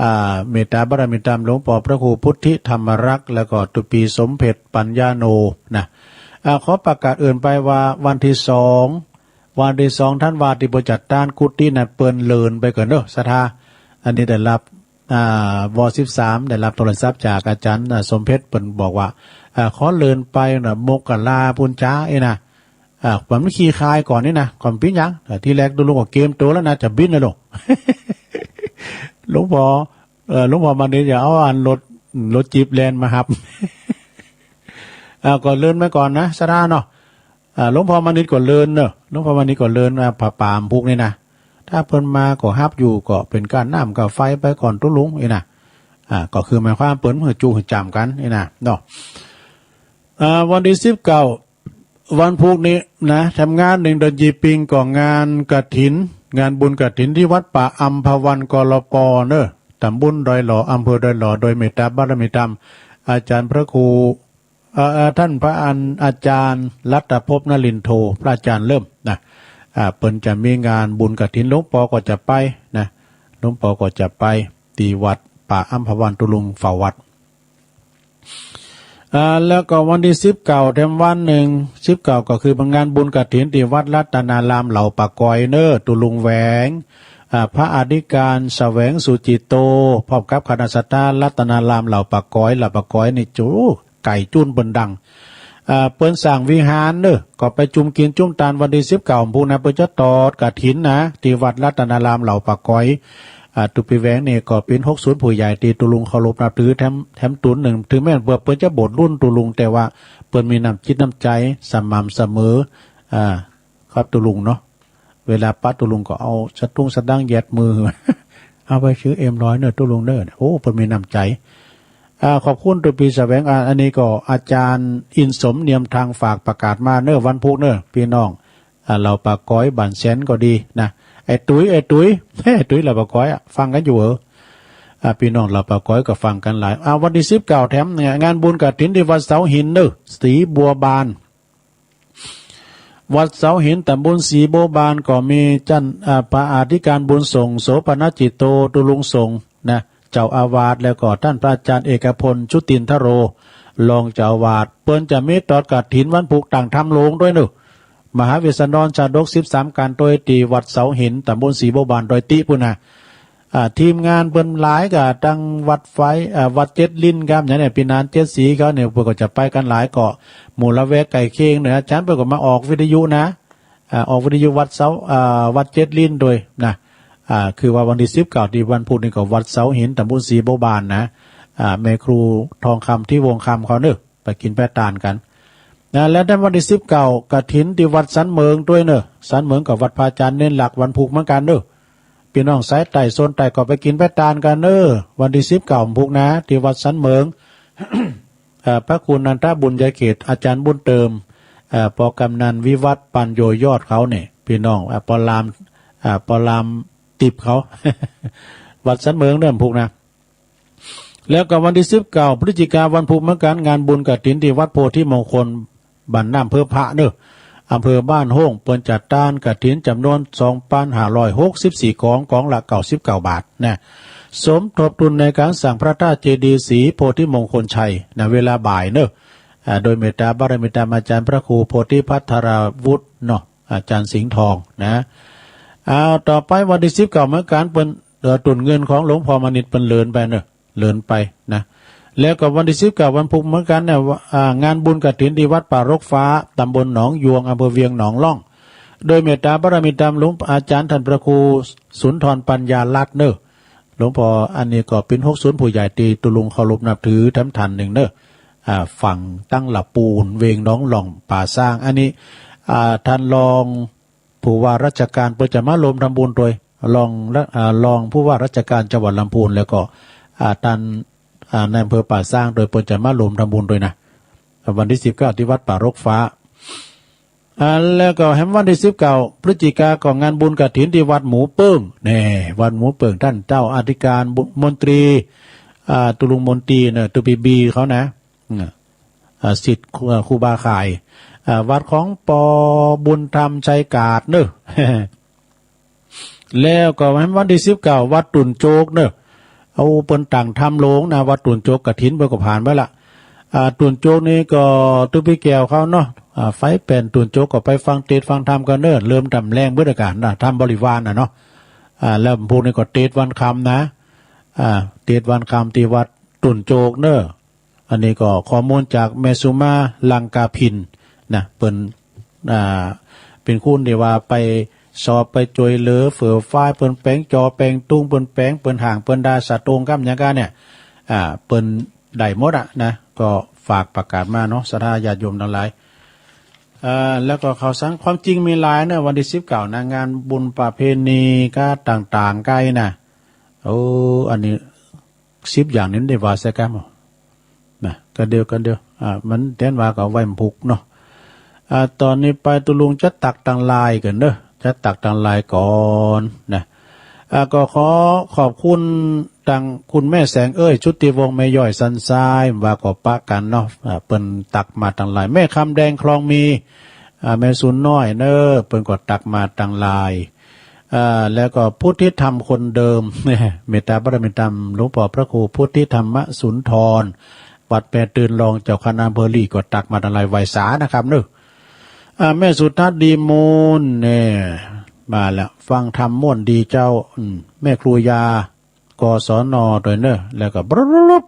อ่า เมตตาบารมีต๋ามหลวงป้อพระครูพุทธิธรรมรักษ์ แล้วก็ตุ๊ปีสมเพ็ชปัญญาโน นะ อ่า ขอประกาศเอิ้นไปว่าวันตี้สอง วันตี้สองธันวาตี้เปิ้นจัดตั้งกุฏินั้นเปิ้นเลินไปก่อนเนาะ ศรัทธา อันนี้ได้รับ อ่า ว.สิบสาม ได้รับโทรศัพท์จากอาจ๋ารย์ อ่า สมเพ็ช เปิ้นบอกว่า อ่า ขอเลินไปนะ มกราปู๊นจ๊า เอ้ยนะ อ่า มันขี้คายก่อนนี่นะ ก่อนปิ้นหยัง อ่า ตี้แรกตุ๊ลุงก็เกียมตั๋วแล้วนะ จะบินแล้วลูก หลวงป้อ เอ่อ หลวงป้อมานิตย์จะเอาอันรถ รถจี๊ปแล่นมาฮับ อ่า ก็เลินไปก่อนนะ ศรัทธาเนาะ อ่า หลวงป้อมานิตย์ก็เลินเนาะ หลวงป้อมานิตย์ก็เลินมา ผาป่าอำพุกนี่นะ ถ้าเปิ้นมาก็ฮับอยู่ ก็เป๋นก้าน้ำก้าไฟไปก่อนตุ๊ลุง เอ้ยนะ อ่า ก็คือหมายความเปิ้นหื้อจุหื้อจ๋ำกั๋น เอ้ยนะ เนาะ อ่า วันตี้สิบเก้า วันพุกนี้นะ แถมงานนึ่งเดินยี่ปิงก็งานกฐิน งานบุญกฐินตี้วัดป่าอัมพวัน กลป เนาะ ต๋ำบลดอยหล่อ อำเภอดอยหล่อ โดยเมตตาบารมีต๋ามอาจ๋ารย์พระครู เอ่อ เอ่อ ต้านพระอัน อาจ๋ารย์รัตภพนลินโท พระอาจ๋ารย์เริ่มนะ อ่า เปิ้นจะมีงานบุญกฐิน หลวงป้อก็จะไปนะ หลวงป้อก็จะไปตี้วัดป่าอัมพวัน ตุ๊ลุงเฝ้าวัด อ่า แล้วก็วันตี้สิบเก้าแถมวันนึ่ง สิบเก้าก็คืองานบุญกฐินตี้วัดรัตนารามเหล่าป่าก๋อยเนาะ ตุ๊ลุงแหวง อ่า พระอธิการแสวงสุจิตโต พร้อมกับคณะศรัทธารัตนารามเหล่าป่าก๋อย เหล่าป่าก๋อยนี่จู๋ ไก่จู๊นเปิ้นดัง อ่า เปิ้นสร้างวิหารเนาะ ก็ไปจุมกิ๋นจุมตานวันตี้สิบเก้าพุ้นนะ เปิ้นจะตอดกฐินนะ ตี้วัดรัตนารามเหล่าป่าก๋อย อ่า ตุ๊ปีแหวงนี่ก็เป๋นหกศูนย์ผู้ใหญ่ตี้ตุ๊ลุงเคารพนับถือแถม แถมตุ๊นนึ่ง ถึงแม้ว่าเปิ้นจะบวชรุ่นตุ๊ลุง แต่ว่าเปิ้นมีน้ำจิตน้ำใจ๋สม่ำเสมอ อ่า กับตุ๊ลุงเนาะ เวลาปะตุ๊ลุงก็เอาสตุ้งสตังค์ยัดมือ เอาไปซื้อเอ็มร้อยเนาะตุ๊ลุงเนาะ โอ้ เปิ้นมีน้ำใจ๋ อ่า ขอบคุณตุ๊ปีแสวง อ่า อันนี้ก็อาจ๋ารย์อินสมเนียมทางฝากประกาศมาเนาะ วันพุกเนาะ ปี้น้อง อ่า เหล่าป่าก๋อยบ้านแสนก็ดีนะ ไอ้ตุ๋ย ไอ้ตุ๋ย ไอ้ตุ๋ยเหล่าป่าก๋อยอะ ฟังกั๋นอยู่เหรอ อ่า ปี้น้องเหล่าป่าก๋อยก็ฟังกั๋นหลาย อ่า วันตี้สิบเก้าแถมเนี่ย งานบุญกฐินตี้วัดเสาหินเนาะ ศรีบัวบาน วัดเสาหิน ต๋ำบลศรีบัวบาน ก็มีต้าน อ่า พระอธิการบุญส่ง โสภณจิตโต ตุ๊ลุงส่งนะ เจ้าอาวาส แล้วก็ต้านพระอาจ๋ารย์เอกพล ชุตินทโร รองเจ้าอาวาส เปิ้นจะมีตอดกฐินวันพุกตางธรรมโลงด้วยเนาะ มหาเวสสันดรชาดกสิบสาม ก๋านตวยตี้วัดเสาหิน ต๋ำบลศรีบัวบาน ดอยตี้ปู๊นนะ อ่า ทีมงานเปิ้นหลายก่า ตังวัดไฟ อ่า วัดเจ็ดลิ้นครับ อย่างเนี่ย ปี้นานเจ็ดสีเขาเนี่ย เปิ้นก็จะไปกั๋นหลาย ก็หมู่ละแวกใก้เคียงเนาะ อาจ๋ารย์เปิ้นก็มาออกวิทยุนะ อ่า ออกวิทยุวัดเสา อ่า วัดเจ็ดลิ้นตวยนะ อ่า คือว่าวันตี้สิบเก้าตี้วันพุกนี่ก็วัดเสาหิน ต๋ำบลศรีบัวบานนะ อ่า แม่ครูทองคำ ทิวงศ์คำ เขาเนาะ ไปกิ๋นไปตานกั๋นนะ แล้วแถมวันตี้สิบเก้ากฐินตี้วัดสันเหมิงตวยเนาะ สันเหมิงก็วัดพระอาจ๋ารย์เณรหลัก วันพุกเหมือนกั๋นเนาะ ปี้น้องสายใต้โซนใต้ก็ไปกิ๋นไปตานกั๋นเนาะ วันตี้สิบเก้าพุกนะ ตี้วัดสันเหมิง เอ่อ พระครูนันทบุญญาเขต อาจ๋ารย์บุญเติม เอ่อ ป.กำนันวิวัฒน์ ปัญโยยอดเขาเนี่ย ปี้น้อง เอ่อ ป.ราม เอ่อ ป.รามติบเขา วัดสันเหมิงเนาะพุกนะ แล้วก็วันตี้สิบเก้าพฤศจิกา วันพุกเหมือนกั๋น งานบุญกฐินตี้วัดโพธิมงคล บ้านน้ำเพิงพระเนาะ อำเภอบ้านโฮ่ง เปิ้นจัดตานกฐินจ๋ำนวนสองปันห้าร้อยหกสิบสี่ก๋อง ก๋องละเก้าสิบเก้าบาทนะ สมทบทุนในก๋านสร้างพระธาตุเจดีย์ศรีโพธิมงคลชัยนะ เวลาบ่ายเนาะ อ่า โดยเมตตาบารมีต๋ามอาจ๋ารย์พระครูโพธิภัทรวุฒิเนาะ อาจ๋ารย์สิงห์ทองนะ เอา ต่อไปวันตี้สิบเก้าเหมือนกั๋น เปิ้น เอ่อ ตุ๊นเงินของหลวงป้อมานิตย์เปิ้นเลินไปเนาะ เลินไปนะ แล้วก็วันตี้สิบเก้าวันพุกเหมือนกั๋นเนี่ย อ่า งานบุญกฐินตี้วัดป่ารกฟ้า ตำบลหนองยวง อำเภอเวียงหนองล่อง โดยเมตตาบารมีต๋ามหลวงอาจ๋ารย์ต้านพระครูสุนทรปัญญารัตน์เนาะ หลวงป้อ อันนี้ก็เป๋นหกศูนย์ผู้ใหญ่ตี้ตุ๊ลุงเคารพนับถือแถมต้านนึ่งเนาะ อ่า ฝั่งตังละปูน เวียงหนองล่อง ป่าซาง อันนี้ อ่า ต้านรอง ผู้ว่าราชก๋านเปิ้นจะมาร่วมทำบุญตวย รองละ อ่า รองผู้ว่าราชก๋านจังหวัดลำพูน แล้วก็ อ่า ต้าน อ่า นายอำเภอป่าซางตวย เปิ้นจะมาร่วมทำบุญตวยนะ วันตี้สิบเก้าตี้วัดป่ารกฟ้า อ่า แล้วก็แหมวันตี้สิบเก้าพฤศจิกาก็งานบุญกฐินตี้วัดหมูเปิ้ง แน่ วัดหมูเปิ้ง ต้านเจ้าอธิการบุ มนตรี อ่า ตุ๊ลุงมนตรีเนาะ ตุ๊ปีบีเขานะ อืม อ่า ศิษย์ครู อ่า ครูบาข่าย อ่า วัดของปอบุญธรรมชัยกาดเนาะ แล้วก็วันตี้สิบเก้าวัดตุ่นโจกเนาะ เอาเปิ้นตั้งธรรมโลงนะ วัดตุ่นโจก กฐินเปิ้นก็ผ่านไปละ อ่า ตุ่นโจกนี่ก็ตุ๊ปี้แก้วเขาเนาะ อ่า ไฟแป่นตุ่นโจกก็ไปฟังเตสน์ฟังธรรมกั๋นเน่อ เริ่มต๋ำแลงเบิดอาก๋านนะ ธรรมบริวารน่ะเนาะ อ่า แล้วพวกนี้ก็เตสน์วันคำนะ อ่า เตสน์วันคำตี้วัดตุ่นโจกเน่อ อันนี้ก็ข้อมูลจากแม่สุมา ลังกาพิน นะ เปิ้น อ่า เป๋นคนตี้ว่าไปซอบไปจ้วยเหลือเฟื่อฟ้าย เปิ้นแป๋งจอแป๋งตุง เปิ้นแป๋ง เปิ้นฮ้าง เปิ้นดา สะตงก้ำหยังก้าเนี่ย อ่า เปิ้นได้หมดอะนะ ก็ฝากประกาศมาเนาะ ศรัทธาญาติโยมตังหลาย อ่า แล้วก็ข่าวสารความจริงมีหลายเน่อ วันตี้สิบเก้านะ งานบุญประเพณีก้าต่างๆ ไกลนะ โอ้ อันนี้ สิบอย่างนี้มันได้ว่าใส่กั๋นบ่ นะ กั๋นเดียว กั๋นเดียว อ่า มันแต๊นว่าก็เอาไว้มันผูกเนาะ อ่า ต๋อนนี้ไปตุ๊ลุงจะตักตังลายกั๋นเน่อ จะตักตังลายก่อนนะ อ่า ก็ขอขอบคุณตังคุณแม่แสงเอ้ย ชุติวงศ์ แม่ย้อยสันทราย ว่าก็ปะกั๋นเนาะ อ่า เปิ้นตักมาตังลาย แม่คำแดงคลองมี อ่า แม่สุนน้อยเน่อ เปิ้นก็ตักมาตังลาย อ่า แล้วก็พุทธิธรรมคนเดิม เมตตาบารมีธรรม หลวงป้อพระครูพุทธิธรรมสุนทร วัดแม่ตื่น รองเจ้าคณะอำเภอลีก็ตักมาตังลาย ไหว้สานะครับเน่อ อ่า แม่สุทัศน์ ดีมูลเนี่ย มาแล้ว ฟังธรรมม่วนดีเจ้า อืม แม่ครูยา กศน ตวยเน่อ แล้วก็บรึบ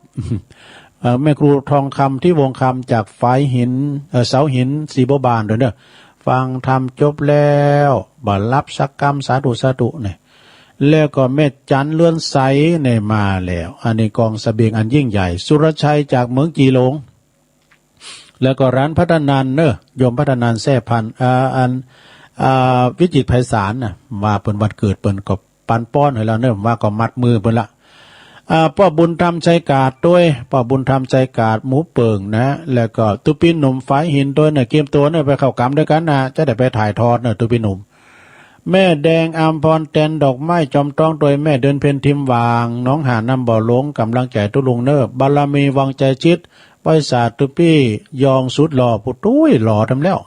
เอ่อ แม่ครูทองคำ ทิวงศ์คำ จากฝายหิน เอ่อ เสาหิน ศรีบัวบาน ตวยเน่อ ฟังธรรมจบแล้ว บ่หลับสักกำ สาธุ สาธุ เนี่ย แล้วก็แม่จัน เรือนใส เนี่ย มาแล้ว อันนี้กองเสบียงอันยิ่งใหญ่ สุรชัย จากเหมืองจีหลง แล้วก็หลานพัฒนันเน่อ โยมพัฒนัน แซ่พันธุ์ อ่า อัน อ่า วิจิตรไพศาลน่ะ ว่าเปิ้นวันเกิดเปิ้นก็ปันป้อนหื้อแล้วเน่อ ว่าก็มัดมือเปิ้นละ อ่า ป้อบุญธรรม ชัยกาดตวย ป้อบุญธรรม ชัยกาด หมู่เปิ่งนะ แล้วก็ตุ๊ปี้หนุ่ม ฝายหินตวยเน่อ เกียมตั๋วเน่อ ไปเข้ากรรมตวยกั๋นนะ จะได้ไปถ่ายทอดเน่อ ตุ๊ปี้หนุ่ม แม่แดง อำพร แตนดอกไม้ จอมต้องตวย แม่เดือนเพ็ญ ทิมหว่าง หนองหาน น้ำบ่อหลง ก๋ำลังใจ๋ตุ๊ลุงเน่อ บารมี วังไจจิต ไหว้สาตุ๊ปี้ ยองสุดหล่อ ปุ้ย หล่อแต๊แล้ว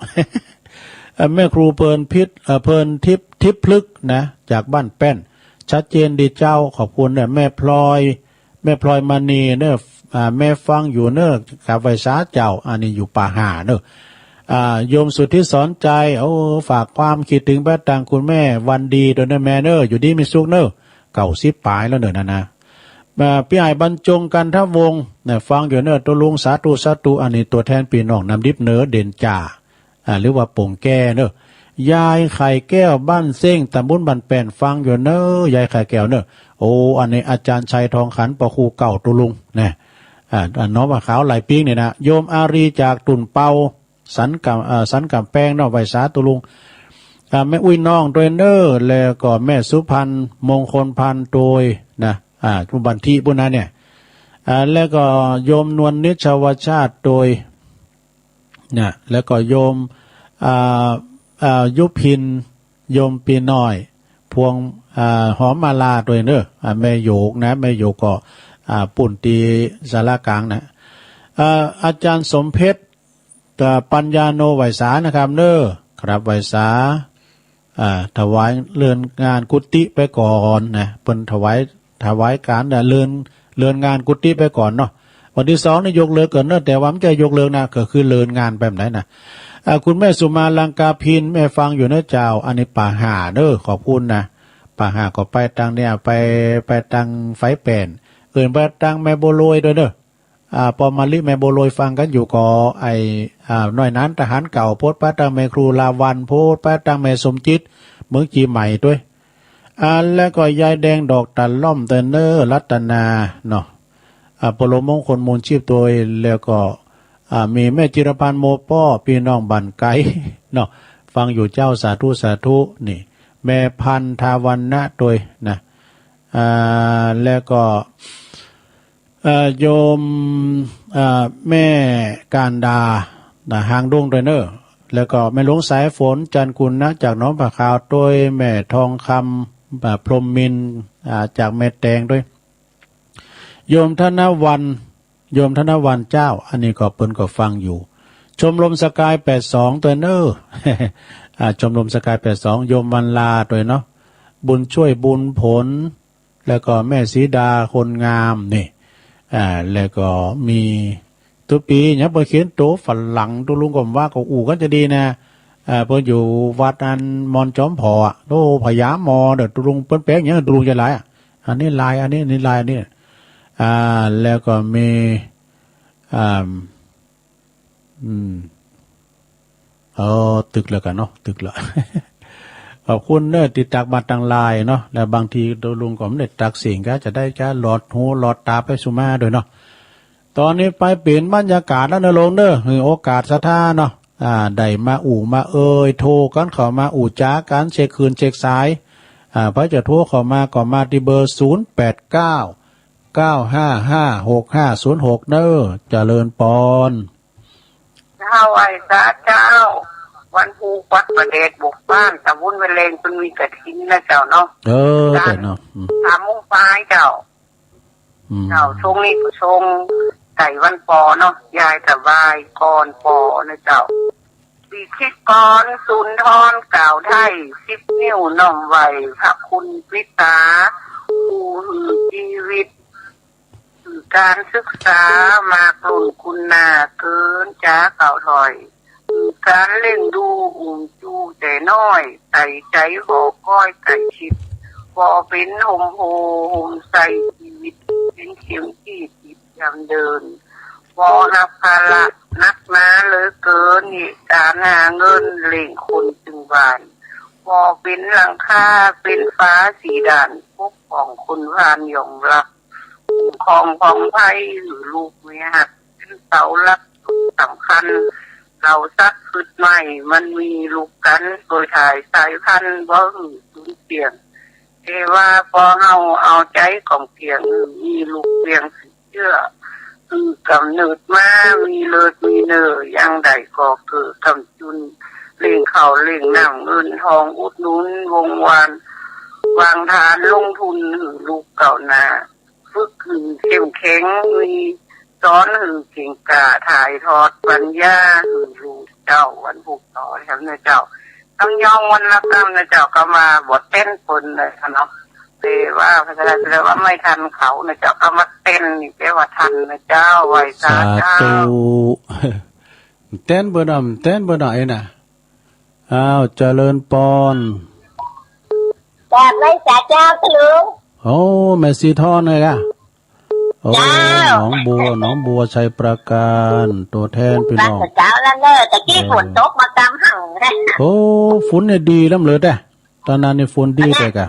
เอ่อ แม่ครูเพลินพิษ เอ่อ เพลินทิพย์ ทิพย์พฤกษ์นะ จากบ้านแป้น ชัดเจนดีเจ้า ขอบคุณเนี่ย แม่พลอย แม่พลอยมณีเน่อ อ่า แม่ฟังอยู่เน่อ กราบไหว้สาเจ้า อันนี้อยู่ป่าห่าเน่อ อ่า โยมสุทธิสอนใจ โอ้ ฝากความคิดถึงไปตังคุณแม่วันดีตวยเน่อ แม่เน่อ อยู่ดีมีสุขเน่อ เก้าสิบป๋ายแล้วเน่อนะนะ อ่า ปี้อ้ายบรรจง กันทวงศ์ เนี่ย ฟังอยู่เน่อ ตุ๊ลุง สาธุ สาธุ อันนี้ตั๋วแทนปี้น้องน้ำดิบเหนือ เด่นจ่า อ่า หรือว่าป๋งแก้เน่อ ยายไข่แก้ว บ้านเซ้ง ต๋ำบลบ้านแป้น ฟังอยู่เน่อ ยายไข่แก้วเน่อ โอ้ อันนี้อาจ๋ารย์ชัย ทองขัน ป้อครูเก่าตุ๊ลุงนะ อ่า อันน้องว่าขาวหลายปิ๊งเนี่ยนะ โยมอารี จากตุ่นเปา สันกำ เอ่อ สันกำแปงเนาะ ไหว้สาตุ๊ลุง อ่า แม่อุ้ยน้องตวยเน่อ แล้วก็แม่สุพรรณ มงคลพันธุ์ตวยนะ อ่า บันทิปุ้นนะเนี่ย อ่า แล้วก็โยมนวลนิชวชาติตวยนะ แล้วก็โยม อ่า อ่า ยุพิน โยมปีน้อย พวง อ่า หอมมาลาตวยเน่อ อ่า แม่โยกนะ แม่โยกก็ อ่า ปุ้นตี้ศาลากลางนะ อ่า อาจ๋ารย์สมเพชร อ่า ปัญญาโน ไหว้สานะครับเน่อ ครับ ไหว้สา อ่า ถวายเรือนงานกุฏิไปก่อนนะ เปิ้นถวาย ถวายก๋าน อ่า เรือน เรือนงานกุฏิไปก่อนเนาะ วันตี้สองนี่ยกเลิกก่อนเน่อ แต่ว่าบ่ใจ้ยกเลิกนะ ก็คือเรือนงานไปแบบไหนนะ อ่า คุณแม่สุมา ลังกาพิน แม่ฟังอยู่เน่อเจ้า อันนี้ป่าห่าเน่อ ขอบคุณนะ ป่าห่าก็ไปตังเนี่ย ไป ไปตังฝายแป้น เอิ้นไปตังแม่บัวลอยตวยเน่อ อ่า ป้อมะลิ แม่บัวลอย ฟังกั๋นอยู่ก่อ ไอ้ อ่า น้อยหนาน ทหารเก่า โพดไปตังแม่ครูลาวัณ โพดไปตังแม่สมจิต เมืองจีใหม่ตวย อ่า แล้วก็ยายแดง ดอกตาล่อมตวยเน่อ รัตนาเนาะ อ่า ปรมมงคล มูลชีพตวย แล้วก็ อ่า มีแม่จิรพันธ์ โมป้อ ปี้น้องบ้านไก๋เนาะ ฟังอยู่เจ้า สาธุ สาธุ นี่ แม่พันธวรรณะตวยนะ อ่า แล้วก็ เอ่อ โยม เอ่อ แม่การดา นะ หางดงตวยเน่อ แล้วก็แม่หลวงสายฝน จันทร์กุณนะ จากหนองผาขาวตวย แม่ทองคำ อ่า พรหมมินทร์ อ่า จากแม่แตงตวย โยมธนวรรณ โยมธนวรรณเจ้า อันนี้ก็เปิ้นก็ฟังอยู่ ชมรมสกายแปดสองตวยเน่อ อ่า ชมรมสกายแปดสอง โยมวรรณลาตวยเนาะ บุญช่วย บุญผล แล้วก็แม่สีดาคนงามนี่ อ่า แล้วก็มีตุ๊ปี๋เนี่ย เปิ้นเขียนตั๋วฝรั่ง ตุ๊ลุงก็ว่าก็อู้กั๋นจะดีนะ อ่า เปิ้นอยู่วัดอันมอนจอมผ่ออะ โอ้ พญาหมอเด้อ ตุ๊ลุง เปิ้นแป๋งหยังตุ๊ลุงจะหลายอะ อันนี้ลาย อันนี้ อันนี้ลาย อันนี้ อ่า แล้วก็มี อ่า อืม เออ ตึกแล้วกั๋นเนาะ ตึกแล้ว ขอบคุณเน้อ ตี้ตักมาตางไลน์เนาะ แล้วบางทีตุ๊ลุงก็บ่ได้ตักเสียง ก็จะได้จะหลอดหูหลอดต๋าไปสุมาด้วยเนาะ ต๋อนนี้ไปเปลี่ยนบรรยากาศแล้วเน้อลุงเน้อ หื้อโอกาสศรัทธาเนาะ อ่า ได้มาอู้มาเอ่ย โทรกั๋นเข้ามาอู้จ๋ากั๋น เช็คคืนเช็คสาย อ่า ใผจะโทรเข้ามาก็มาตี้เบอร์ ศูนย์แปดเก้า เก้าห้าห้า หกห้าศูนย์หก เน้อ เจริญปอน เจ้า ไหว้สาเจ้า วันพูกวัดประแดดบกบ้าน ต๋ำบลแม่แลง เปิ้นมีกฐินนะเจ้าเนาะ เออ เจ้าเนาะ อืม สามโมงปายเจ้า อืม เจ้า ช่วงนี้ก็ช่วงใก้วันปอเนาะ ยายสบายก่อนปอนะเจ้า สิทธิกร สุนทร กล่าวได้ สิบนิ้ว น้อมไหว้พระคุณปิตา ผู้หื้อจีวิต หื้อก๋านศึกษา มากล้นคุณนา เกินจ๋ากล่าวถ้อย หื้อก๋านเลี้ยงดู อุ้มจูแต่น้อย ใส่ใจ๋หอคอยใก้ชิด บ่เป๋นฮ่มโพธิ์ฮ่มไทร จีวิตเป๋นเข็มทิศ ยามเดิน บ่ฮับภาระหนักหนาเหลือเกิน เหตุก๋านหาเงินเลี้ยงคนตึงบ้าน บ่เป๋นหลังคาเป๋นฝาสีด้าน ปกป้องคนผ่านย่องลับ คุ้มครองผ่องไพหื้อลูกเมียฮัก เป๋นเสาหลักสำคัญ เหล่าสัตว์พืชไม้มันมีลูกกั๋น โดยถ่ายสายพันธุ์บ่หื้อสูญเสี้ยง แต่ว่าปอเฮาเอาใจ๋ก๋อมเกี่ยง มีลูกเกี่ยงสืบเจื้อ หื้อกำเนิดมา มีเลือดมีเนื้อ ยังได้ก่อเกิดก้ำจุน เลี้ยงข้าวเลี้ยงน้ำ เงินทองอุดหนุน วงวาน วางฐานลงทุน หื้อลูกก้าวหน้า ฝึกหื้อเข้มแข็ง มีสอนหื้อเก่งกล้า ถ่ายทอดปัญญาหื้อลูกเจ้า วันพูกต่อแถมนะเจ้า กำยองวรรณกรรมนะเจ้า กำว่าบ่เต้นเปิ้นเลยค่ะเนาะ แต่ว่าภาษาไทยแปลว่าไม่ทันเขานะเจ้า กำว่าเต้นนี่แปลว่าทันนะเจ้า ไหว้สาเจ้า สาธุ เต้นเปิ้นอ่ะ เต้นเปิ้นอ่ะ เอ้ยน่ะ อ้าว เจริญปอน กราบไหว้สาเจ้าค่ะลุง โอ้ แม่สีทอนเลยอ่ะ โอ้ เจ้า หนองบัว หนองบัวไชยปราการ ตั๋วแทนปี้น้อง กราบเจ้าแล้วเน้อ ตะกี้ เออ ฝนตกมากำหังนะ โอ้ ฝนเนี่ยดีล้ำเลยแต๊ ต๋อนนั้นนี่ฝนดีแต๊ก่ะ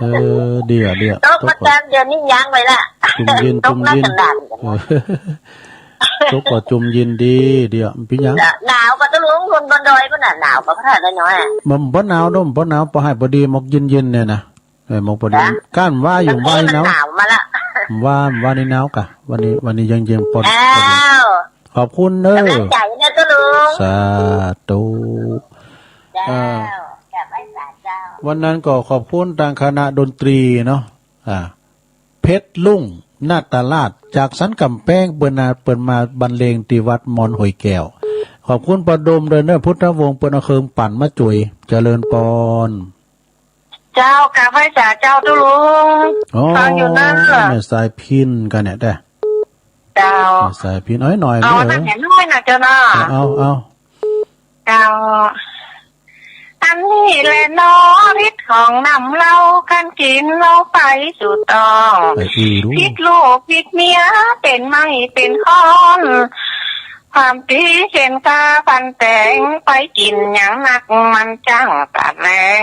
เออ ดีอ่ะ ดีอ่ะ ตกมากำ เดี๋ยวนี้ยังไว้ละ จุ่มเย็น ตก จุ่มเย็น นักขนาด เออ ตกก็จุ่มเย็นดี เดี๋ยว เป๋นหยัง หนาวก่อตุ๊ลุง คนบนดอยปุ้นน่ะ หนาวก่อพระธาตุน้อยอ่ะ บ่ บ่หนาวดอก บ่หนาว ปอหื้อปอดี หมอกเย็นๆ เนี่ยนะ เออ หมอกปอดี จ๊ะ ก้านว่าอยู่ ว่านี่หนาว หนาวมาละ ว่า ว่านี่หนาวก่ะ ว่านี่ ว่านี่เย็นๆ ปอดี อ้าว ปอดี ขอบคุณเน้อ กำลังใจ๋เน้อตุ๊ลุง สาธุ เจ้า อ่า กราบไหว้สาเจ้า วันนั้นก็ขอบคุณตางคณะดนตรีเนาะ อ่า เพชรลุ่งนาฏราช จากสันก๋ำแปง เปิ้นมา เปิ้นมาบรรเลงตี้วัดมอนห้วยแก้ว ขอบคุณป้อดมด้วยเน้อ พุทธวงศ์ เปิ้นเอาเครื่องปั่นมาจุ๋ย เจริญปอน เจ้า กราบไหว้สาเจ้าตุ๊ลุง โอ้ ฟังอยู่เน้อ แม่สายพิณก็เนี่ยแต๊ เจ้า แม่สายพิณ เอ้ย หน่อย เอา เน้อ อันนั้นแหมน้อยน่ะเจ้าเนาะ เอา เอา เอา เจ้า อันนี้แหละเนาะ ฤทธิ์ของน้ำเหล้า คันกิ๋นลงไปสู่ต๊อง ไอ้อี้รู้ ผิดลูกผิดเมีย เป๋นไม้เป๋นค้อน ความตี้เข็นฆ่าฟันแตง ไปกิ๋นหยังนักมันจั้งตาแดง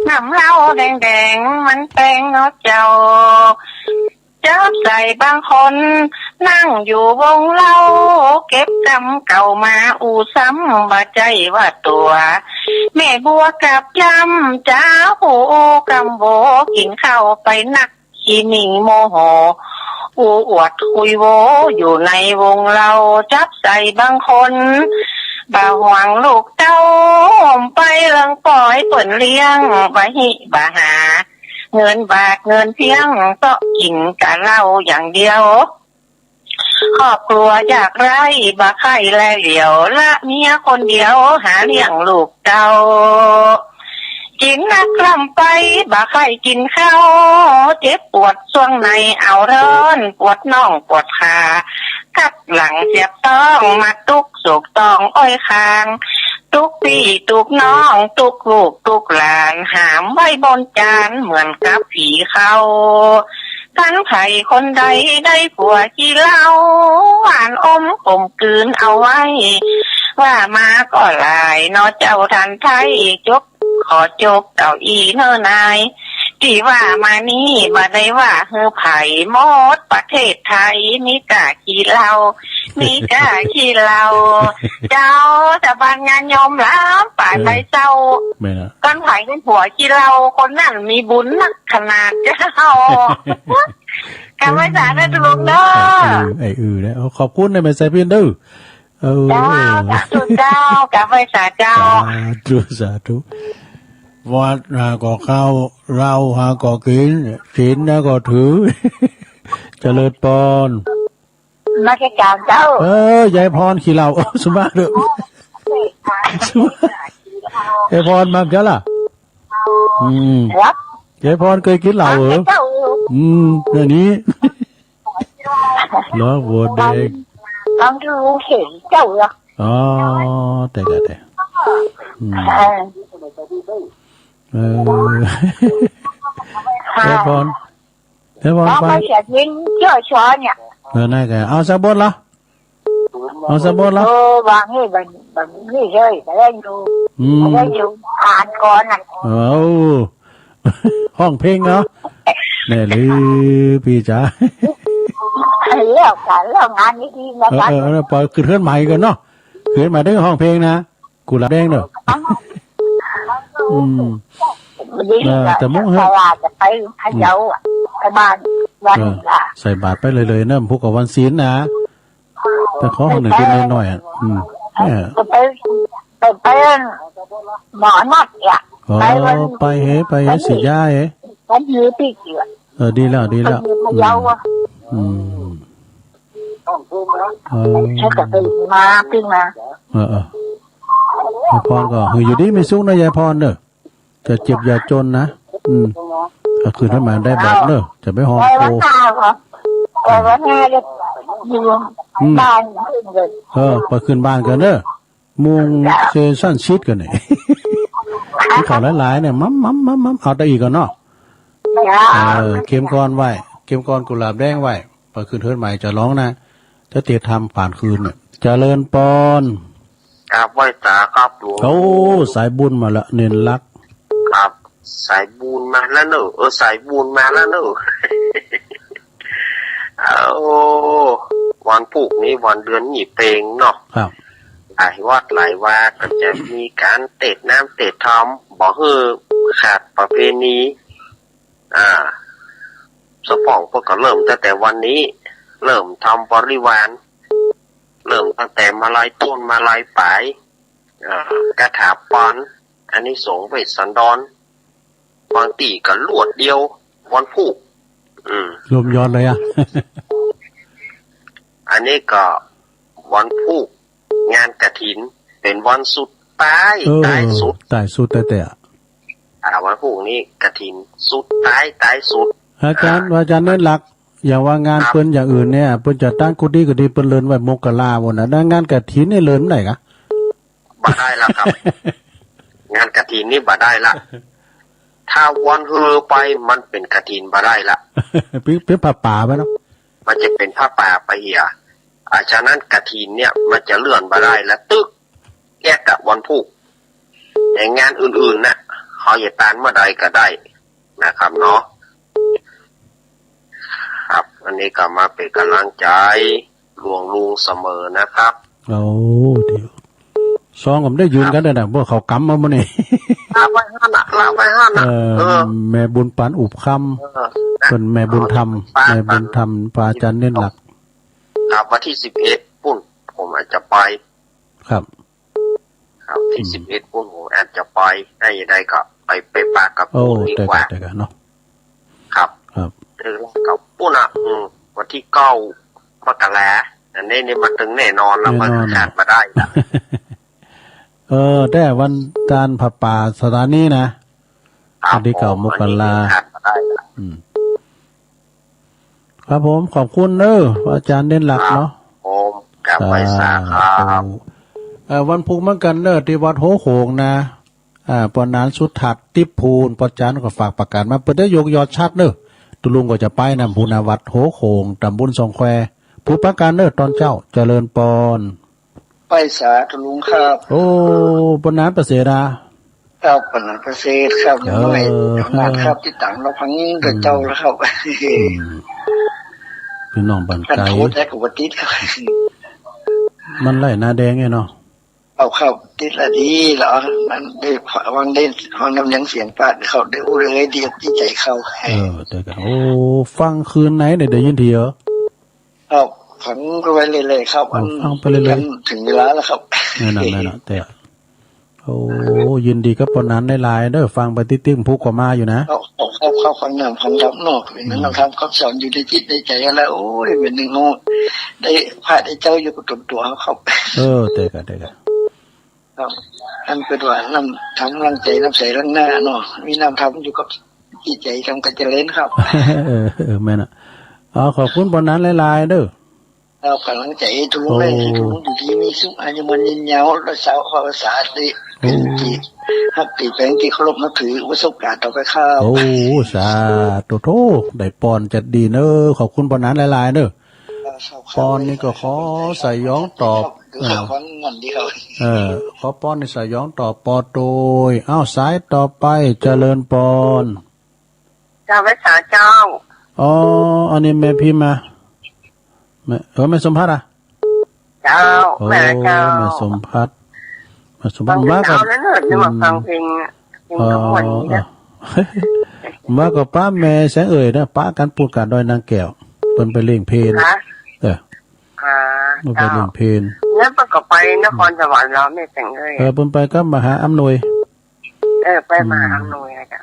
น้ำเหล้าแดงๆ มันแปงเนาะเจ้า จับใส่บางคน นั่งอยู่วงเหล้า เก็บกำเก่ามาอู้ซ้ำ บ่ใจ้ว่าตั๋ว แม่บัวกับยำ จ๋าผู้อู้กำโว กิ๋นข้าวไปนัก ขี้หมิ่งโมโห อู้อวดคุยโว อยู่ในวงเหล้า จับใส่บางคน บ่ห่วงลูกเต้า ไปเลิงปล่อยเปิ้นเลี้ยง บ่ฮิบ่หา เงินบาทเงินเพียง เซาะกิ๋นกะเหล้าอย่างเดียว ครอบครัวยากไร้ บ่ใค่แลเหลียว ละเมียคนเดียว หาเลี้ยงลูกเต้า กิ๋นนักล้ำไป บ่ใค่กิ๋นข้าว เจ็บปวดส่วงใน เอาร้อน ปวดน่องปวดขา กับหลังเสียบต๊อง มาตุ๊กโศกต๊องอ้อยคาง ตุ๊กปี้ตุ๊กน้อง ตุ๊กลูกตุ๊กหลาน หามไว้บนจาน เหมือนกับผีเข้า ตังใผคนใดได้ผัวขี้เหล้า หวานอมขมกลืนเอาไว้ ว่ามาก็หลายเนาะเจ้าทันไทย จบ ขอจบเต้าอี้เน่อนาย ตี้ว่ามานี้บ่ได้ว่าหื้อใผ หมดประเทศไทย มีก้าขี้เหล้า มีก้าขี้เหล้า เจ้า ชาวบ้านญาติโยมล้ำป๋ายไปเจ้า แม่นละ ตังใผได้ผัวขี้เหล้า คนนั้นมีบุญนักขนาดเจ้า กราบไหว้สาเน่อลุงเน่อ ไอ้อือ ไอ้อือนะ เอา ขอบคุณนะแม่สายพิณเด้อ เออ เจ้า สาธุเจ้า กราบไหว้สาเจ้า สาธุ สาธุ วัดหาก็เข้า เหล้าหาก็กิ๋น ศีลหาก็ถือ เจริญปอน นมัสก๋านเจ้า เออ ยายพรขี้เหล้า เออ สุมาเถอะ สุมา ยายพรมาเมื่อกี้ละ อืม ครับ ยายพรเกยกิ๋นเหล้าเหรอ เจ้า อืม อันนี้ เหรอ บัวแดง ต้องดูเห็นเจ้าเหรอ อ๋อ แต่ แต่ แต่ อืม เออ เออ ค่ะ ยายพร ยายพร เอาไป ไปเสียทิ้งเจ้าช้อนเนี่ย เออ นั่นแก เอาสักบทละ เอาสักบทละ โอ้ บางนี่ บาง บางนี่เฮ้ย แต่ได้อยู่ อืม แต่ได้อยู่ อ่านก่อนน่ะ เอา ฮ้องเพลงเหรอ แน่หรือปี้จ๋า แล้วกัน แล้วงานนี้ดีนะ เออ กัน เออ เออ ปล่อยขึ้นเฮือนใหม่ก่อนเนาะ ขึ้นเฮือนใหม่ได้ฮ้องเพลงนะ กุหลาบแดงเนาะ อืม ดี เออ แต่มุ่งเฮือน ตลาดจะไปพะเยาอะ ไปบ้านวัน เออ ละ ใส่บาตรไปเลยๆ เนาะ พุธกับวันศีลนะ ไปขอห้องหนึ่งกิ๋นน้อยๆ อ่ะ อืม เออ ไป ไป ไปหมอนัดเนี่ย อ๋อ ไปวัน ไปเห ไปเห วัน สีดยาเห วันนี้ปีเกิด เออ ดีแล้ว ดีแล้ว ไปเยาว์อะ อืม อืม เออ ใช่ ก็ไปมาปิ้งมา เออ เออ ยายพรก็หื้ออยู่ดีมีสุขนะยายพรเนอะ จะเจ็บอย่าจนนะ อืม เอาขึ้นเฮือนใหม่ได้บอกเนอะ จะไปฮ้อง ไปวัน โอ้ หน้าเหรอ ไปวันหน้าจะอยู่ อืม บ้านขึ้นเลย เออ ไปขึ้นบ้านก่อนเนอะ มุ่งเซซันชิดก่อนเนี่ย มีของหลายๆ เนี่ย มัมมัมมัมมัม เอาแต่อี้ก่อนเนาะ จ้า เออ เก็บก่อนไหว้ เก็บก่อนกุหลาบแดงไหว้ ไปขึ้นเฮือนใหม่จะฮ้องนะ จะเตรียมทำผ่านคืนเนี่ย เจริญปอน กราบไหว้สาครับหลวง โอ้ สายบุญมาละ เณรลักษณ์ ครับ สายบุญมาแล้วเนอะ เออ สายบุญมาแล้วเนอะ โอ้ วันพุธนี้วันเดือนยี่เป็งเนาะ ครับ หลายวัดหลายวาก็จะมีก๋านเตศน้ำเตศธรรม บ่หื้อขาดประเพณี อ่า สะพ่องเปิ้นก็เริ่มตั้งแต่วันนี้ เริ่มทำบริวาร เริ่มตั้งแต่มาลัยต้นมาลัยป๋าย อ่า คาถาปาน อานิสงส์เวสสันดร บางตี้ก็รวดเดียว วันพุธ อืม รวมยอดเลยอะ อันนี้ก็วันพุธ งานกฐิน เป๋นวันสุดท้าย เออ ท้ายสุด ท้ายสุดแต๊ๆ อะ อ่า วันพุธนี้กฐินสุดท้าย ท้ายสุด อาจ๋ารย์ อ่า อาจ๋ารย์เณรลักษณ์ อย่างว่างาน ครับ เปิ้นอย่างอื่นเนี่ย เปิ้นจะตั้งกุฏิก็ดี เปิ้นเลื่อนไว้มกราโน่นน่ะ งานกฐินนี่เลื่อนเมื่อใดกะ บ่ได้ละครับ งานกฐินนี่บ่ได้ละ ถ้าวันหื้อไปมันเป๋นกฐินบ่ได้ละ เป๋น เป๋นผ้าป่าไปเนาะ มันจะเป๋นผ้าป่าไปเหีย อ่า ฉะนั้นกฐินเนี่ยมันจะเลื่อนบ่ได้ละ ตึกแก๊กอะวันพุธ แต่งานอื่นๆ น่ะ เขาจะตานเมื่อใดก็ได้นะครับเนาะ ครับ อันนี้ก็มาเป๋นก๋ำลังใจ๋ หลวงลุงเสมอนะครับ โอ้ ดี ซองก็บ่ได้ยื่นกั๋นเลยนะ พวกเขากำมามื้อนี้ ละไว้หั้นน่ะ ละไว้หั้นน่ะ เออ เออ แม่บุญปานอุบคำ เออ เปิ้นแม่บุญธรรม แม่บุญธรรม พระอาจ๋ารย์เณรลักษณ์ ครับ วันตี้สิบเอ็ดปุ้น ผมอาจจะไป ครับ ครับ ตี้ อืม สิบเอ็ดปุ้น ผมอาจจะไป ถ้าจะได้ก็ไป ไปปะกับ โอ้ ปุ้นดีกว่า ได้ๆๆ เนาะ ครับ ครับ เออ กับปุ้นอะ อืม วันตี้เก้า มกรา อันนี้นี่มันตึงแน่นอนละ แน่นอน มันขาดบ่ได้ละ เออ แต่วันจานทร์ผ้าป่าสถานีนะ ครับ วันที่เก้า ผม มกรา วันที่เก้า ได้ครับ อืม ครับผม ขอบคุณเน้อ อาจ๋ารย์เด่นหลักเนาะ ครับผม กราบไหว้สาครับ สาธุ เอ่อ วันพูกเหมือนกั๋นเน้อ ตี้วัดโฮโขงนะ อ่า ป้อหนานสุทัศน์ ติ๊บภูน ป้อจ๋ารย์ก็ฝากประกาศมา เปิ้นได้ยกยอดชัดเน้อ ตุ๊ลุงก็จะไปนำพูนนะ วัดโฮโขง ต๋ำบลสองแคว พูกประกาศเน้อ ต๋อนเจ๊า เจริญปอน ไปสาตุ๊ลุงครับ โอ้ ป้อหนานประเสริฐอะ ครับ ป้อหนานประเสริฐครับ เออ น้อย น้อยครับ ติดต๋ามรับฟัง อืม เจ้าแล้วครับ อืม ปี้น้องบ้านไก๋ คันโทรแต๊ก็บ่ติดครับ มันไล่หน้าแดงไงเนาะ เอาครับ ติดละดีแล้ว มันได้ฟัง ได้ฟังน้ำเนียงเสียงปาดเขาได้อู้เรื่องดีตี้ใจ๋เขา เออ เดี๋ยวก่อน โอ้ ฟังคืนไหนเนี่ย ได้ยินทีเหรอ ครับ ฟังไปเรื่อยๆ ครับ อ๋อ มัน ฟังไปเรื่อยๆ มันเถิงเวลาแล้วครับ นั่นน่ะ นั่นน่ะ แต่ โอ้ ยินดีกับป้อหนานหลายๆ เน้อ ฟังไปติ๊กๆ พูกก็มาอยู่นะ ครับ ครับ ครับ ฟังนำ ฟังนำเนาะ อืม นำธรรมคำสอนอยู่ในจิตในใจ๋แล้ว โอ้ย เป๋นหนึ่งฮู้ ได้พระได้เจ้าอยู่กับต๋นตั๋วครับ เออ แต่ก่อน แต่ก่อน ครับ อันเปิ้นว่านำธรรมล้างใจ๋ นำใสล้างหน้าเนาะ มีนำธรรมอยู่กับจิตใจ๋ ธรรมก็เจริญครับ เออ เออ แม่นอะ อ๋อ ขอบคุณป้อหนานหลายๆ เน้อ เอาก๋ำลังใจ๋ตุ๊ลุง โอ้ เลย ตุ๊ลุงอยู่ดีมีสุข อายุมั่นยืนยาว รักษาภาษาได้ โอ้ เป๋นตี้ฮักตี้แปงตี้เคารพนับถือ ประสบการณ์ต่อไปครับ โอ้ สาธุ โธ่ ได้ปอนจะดีเน้อ ขอบคุณป้อหนานหลายๆ เน้อ ครับ ครับ ปอนนี่ก็ขอใส่ย้องตอบ ครับ เออ ครับ ฟังมันดีครับ เออ ขอปอนนี่ใส่ย้องตอบปอโตย เอ้า สายต่อไป เจริญปอน เจ้า ไหว้สาเจ้า อ๋อ อันนี้แม่พิมพ์มา แม่ เออ แม่สมภัทรอะ เจ้า โอ้ แม่เจ้า แม่สมภัทร แม่สมภัทร ฟังเพลง มากับ เอาเลยเนอะ นึกว่าฟังเพลง อืม เพลงขบวนนี้นะ อ๋อ อ๋อ มากับป้าแม่แสงเอ่ยนะ ปะกั๋นปู๊ดก๋าดอยนางแก้ว เปิ้นไปเล่นเพล ฮะ เออ อ่า เปิ้นไปเล่นเพล เจ้า แล้วเปิ้นก็ไปนครสวรรค์แล้ว แม่แสงเอ่ย เออ เปิ้นไปกับมหาอำนวย เออ ไปมหาอำนวยอะเจ้า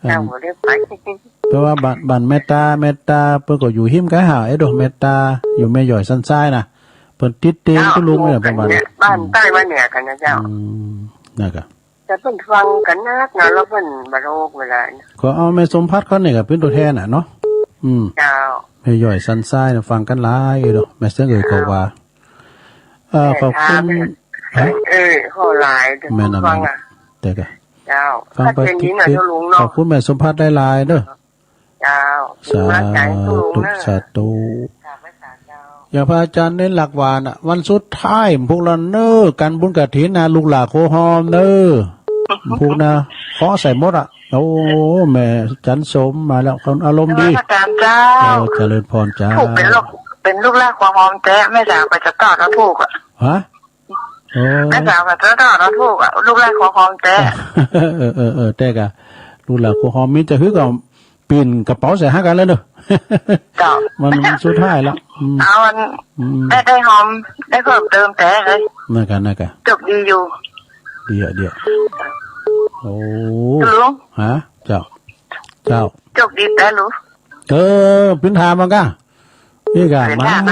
อืม เจ้าบ่ได้ไป เพราะว่าบ้าน บ้านแม่ตา แม่ตาเปิ้นก็อยู่ฮิ้มกั๋นหา เอ๊ะ ดู แม่ตา อยู่แม่หย่อยสันทรายนะ เปิ้นติดเตียงตุ๊ลุงเนี่ย ประมาณ บ้านใต้บ้านเหนือกั๋นนะเจ้า อืม นั่นก่ะ แต่เปิ้นฟังกั๋นนักนะ แล้วเปิ้นบ่โลกเวลาเนี่ย ก็เอาแม่สมภัทรเขาเนี่ยก็เป๋นตั๋วแทนน่ะเนาะ อืม เจ้า แม่หย่อยสันทรายน่ะฟังกั๋นหลายเนาะ แม่แสงเอ่ยก็ว่า เออ ขอบคุณ ฮะ เออ ขอหลาย แม่นน่ะ ฟังอะ แม่นน่ะ แต่ก็ เจ้า ฟังไป ขอบคุณแม่สมภัทรหลายๆ เด้อ เจ้า สาธุ สาธุ อย่างพระอาจ๋ารย์เด่นหลักว่าน่ะ วันสุดท้ายพูกละเน้อ กั๋นบุญกฐินน่ะ ลูกหล้าครัวฮอมเน้อ พูกนะ เคาะใส่หมดอะ โอ้ แม่จันสมมาแล้ว คนอารมณ์ดี นมัสก๋านเจ้า เออ เจริญปอนเจ้า พูกเป๋นลูก เป๋นลูกหล้าครัวฮอมแต๊ แม่จ๋าไปจะตอบแล้วพูกอะ ฮะ โอ้ แม่จ๋าว่าจะตอบแล้วพูกอะ ลูกหล้าครัวฮอมแต๊ เออ เออ เออ แต๊ก่ะ ลูกหล้าครัวฮอม มีจะหื้อก็ปี๋นก๋ระเป๋าใส่หากั๋นเลยเนาะ เจ้า มัน มันสุดท้ายละ อืม เอาอัน อืม ได้ ได้ฮอม ได้เพิ่มเติมแต๊เลย นั่นก่ะ นั่นก่ะ จบดีอยู่ ดีอะ ดีอะ โอ้ ลุง ฮะ เจ้า เจ้า จบดีแต๊ลุง เออ ปิ้นถามมันก่ะ นี่ก่ะ หมาน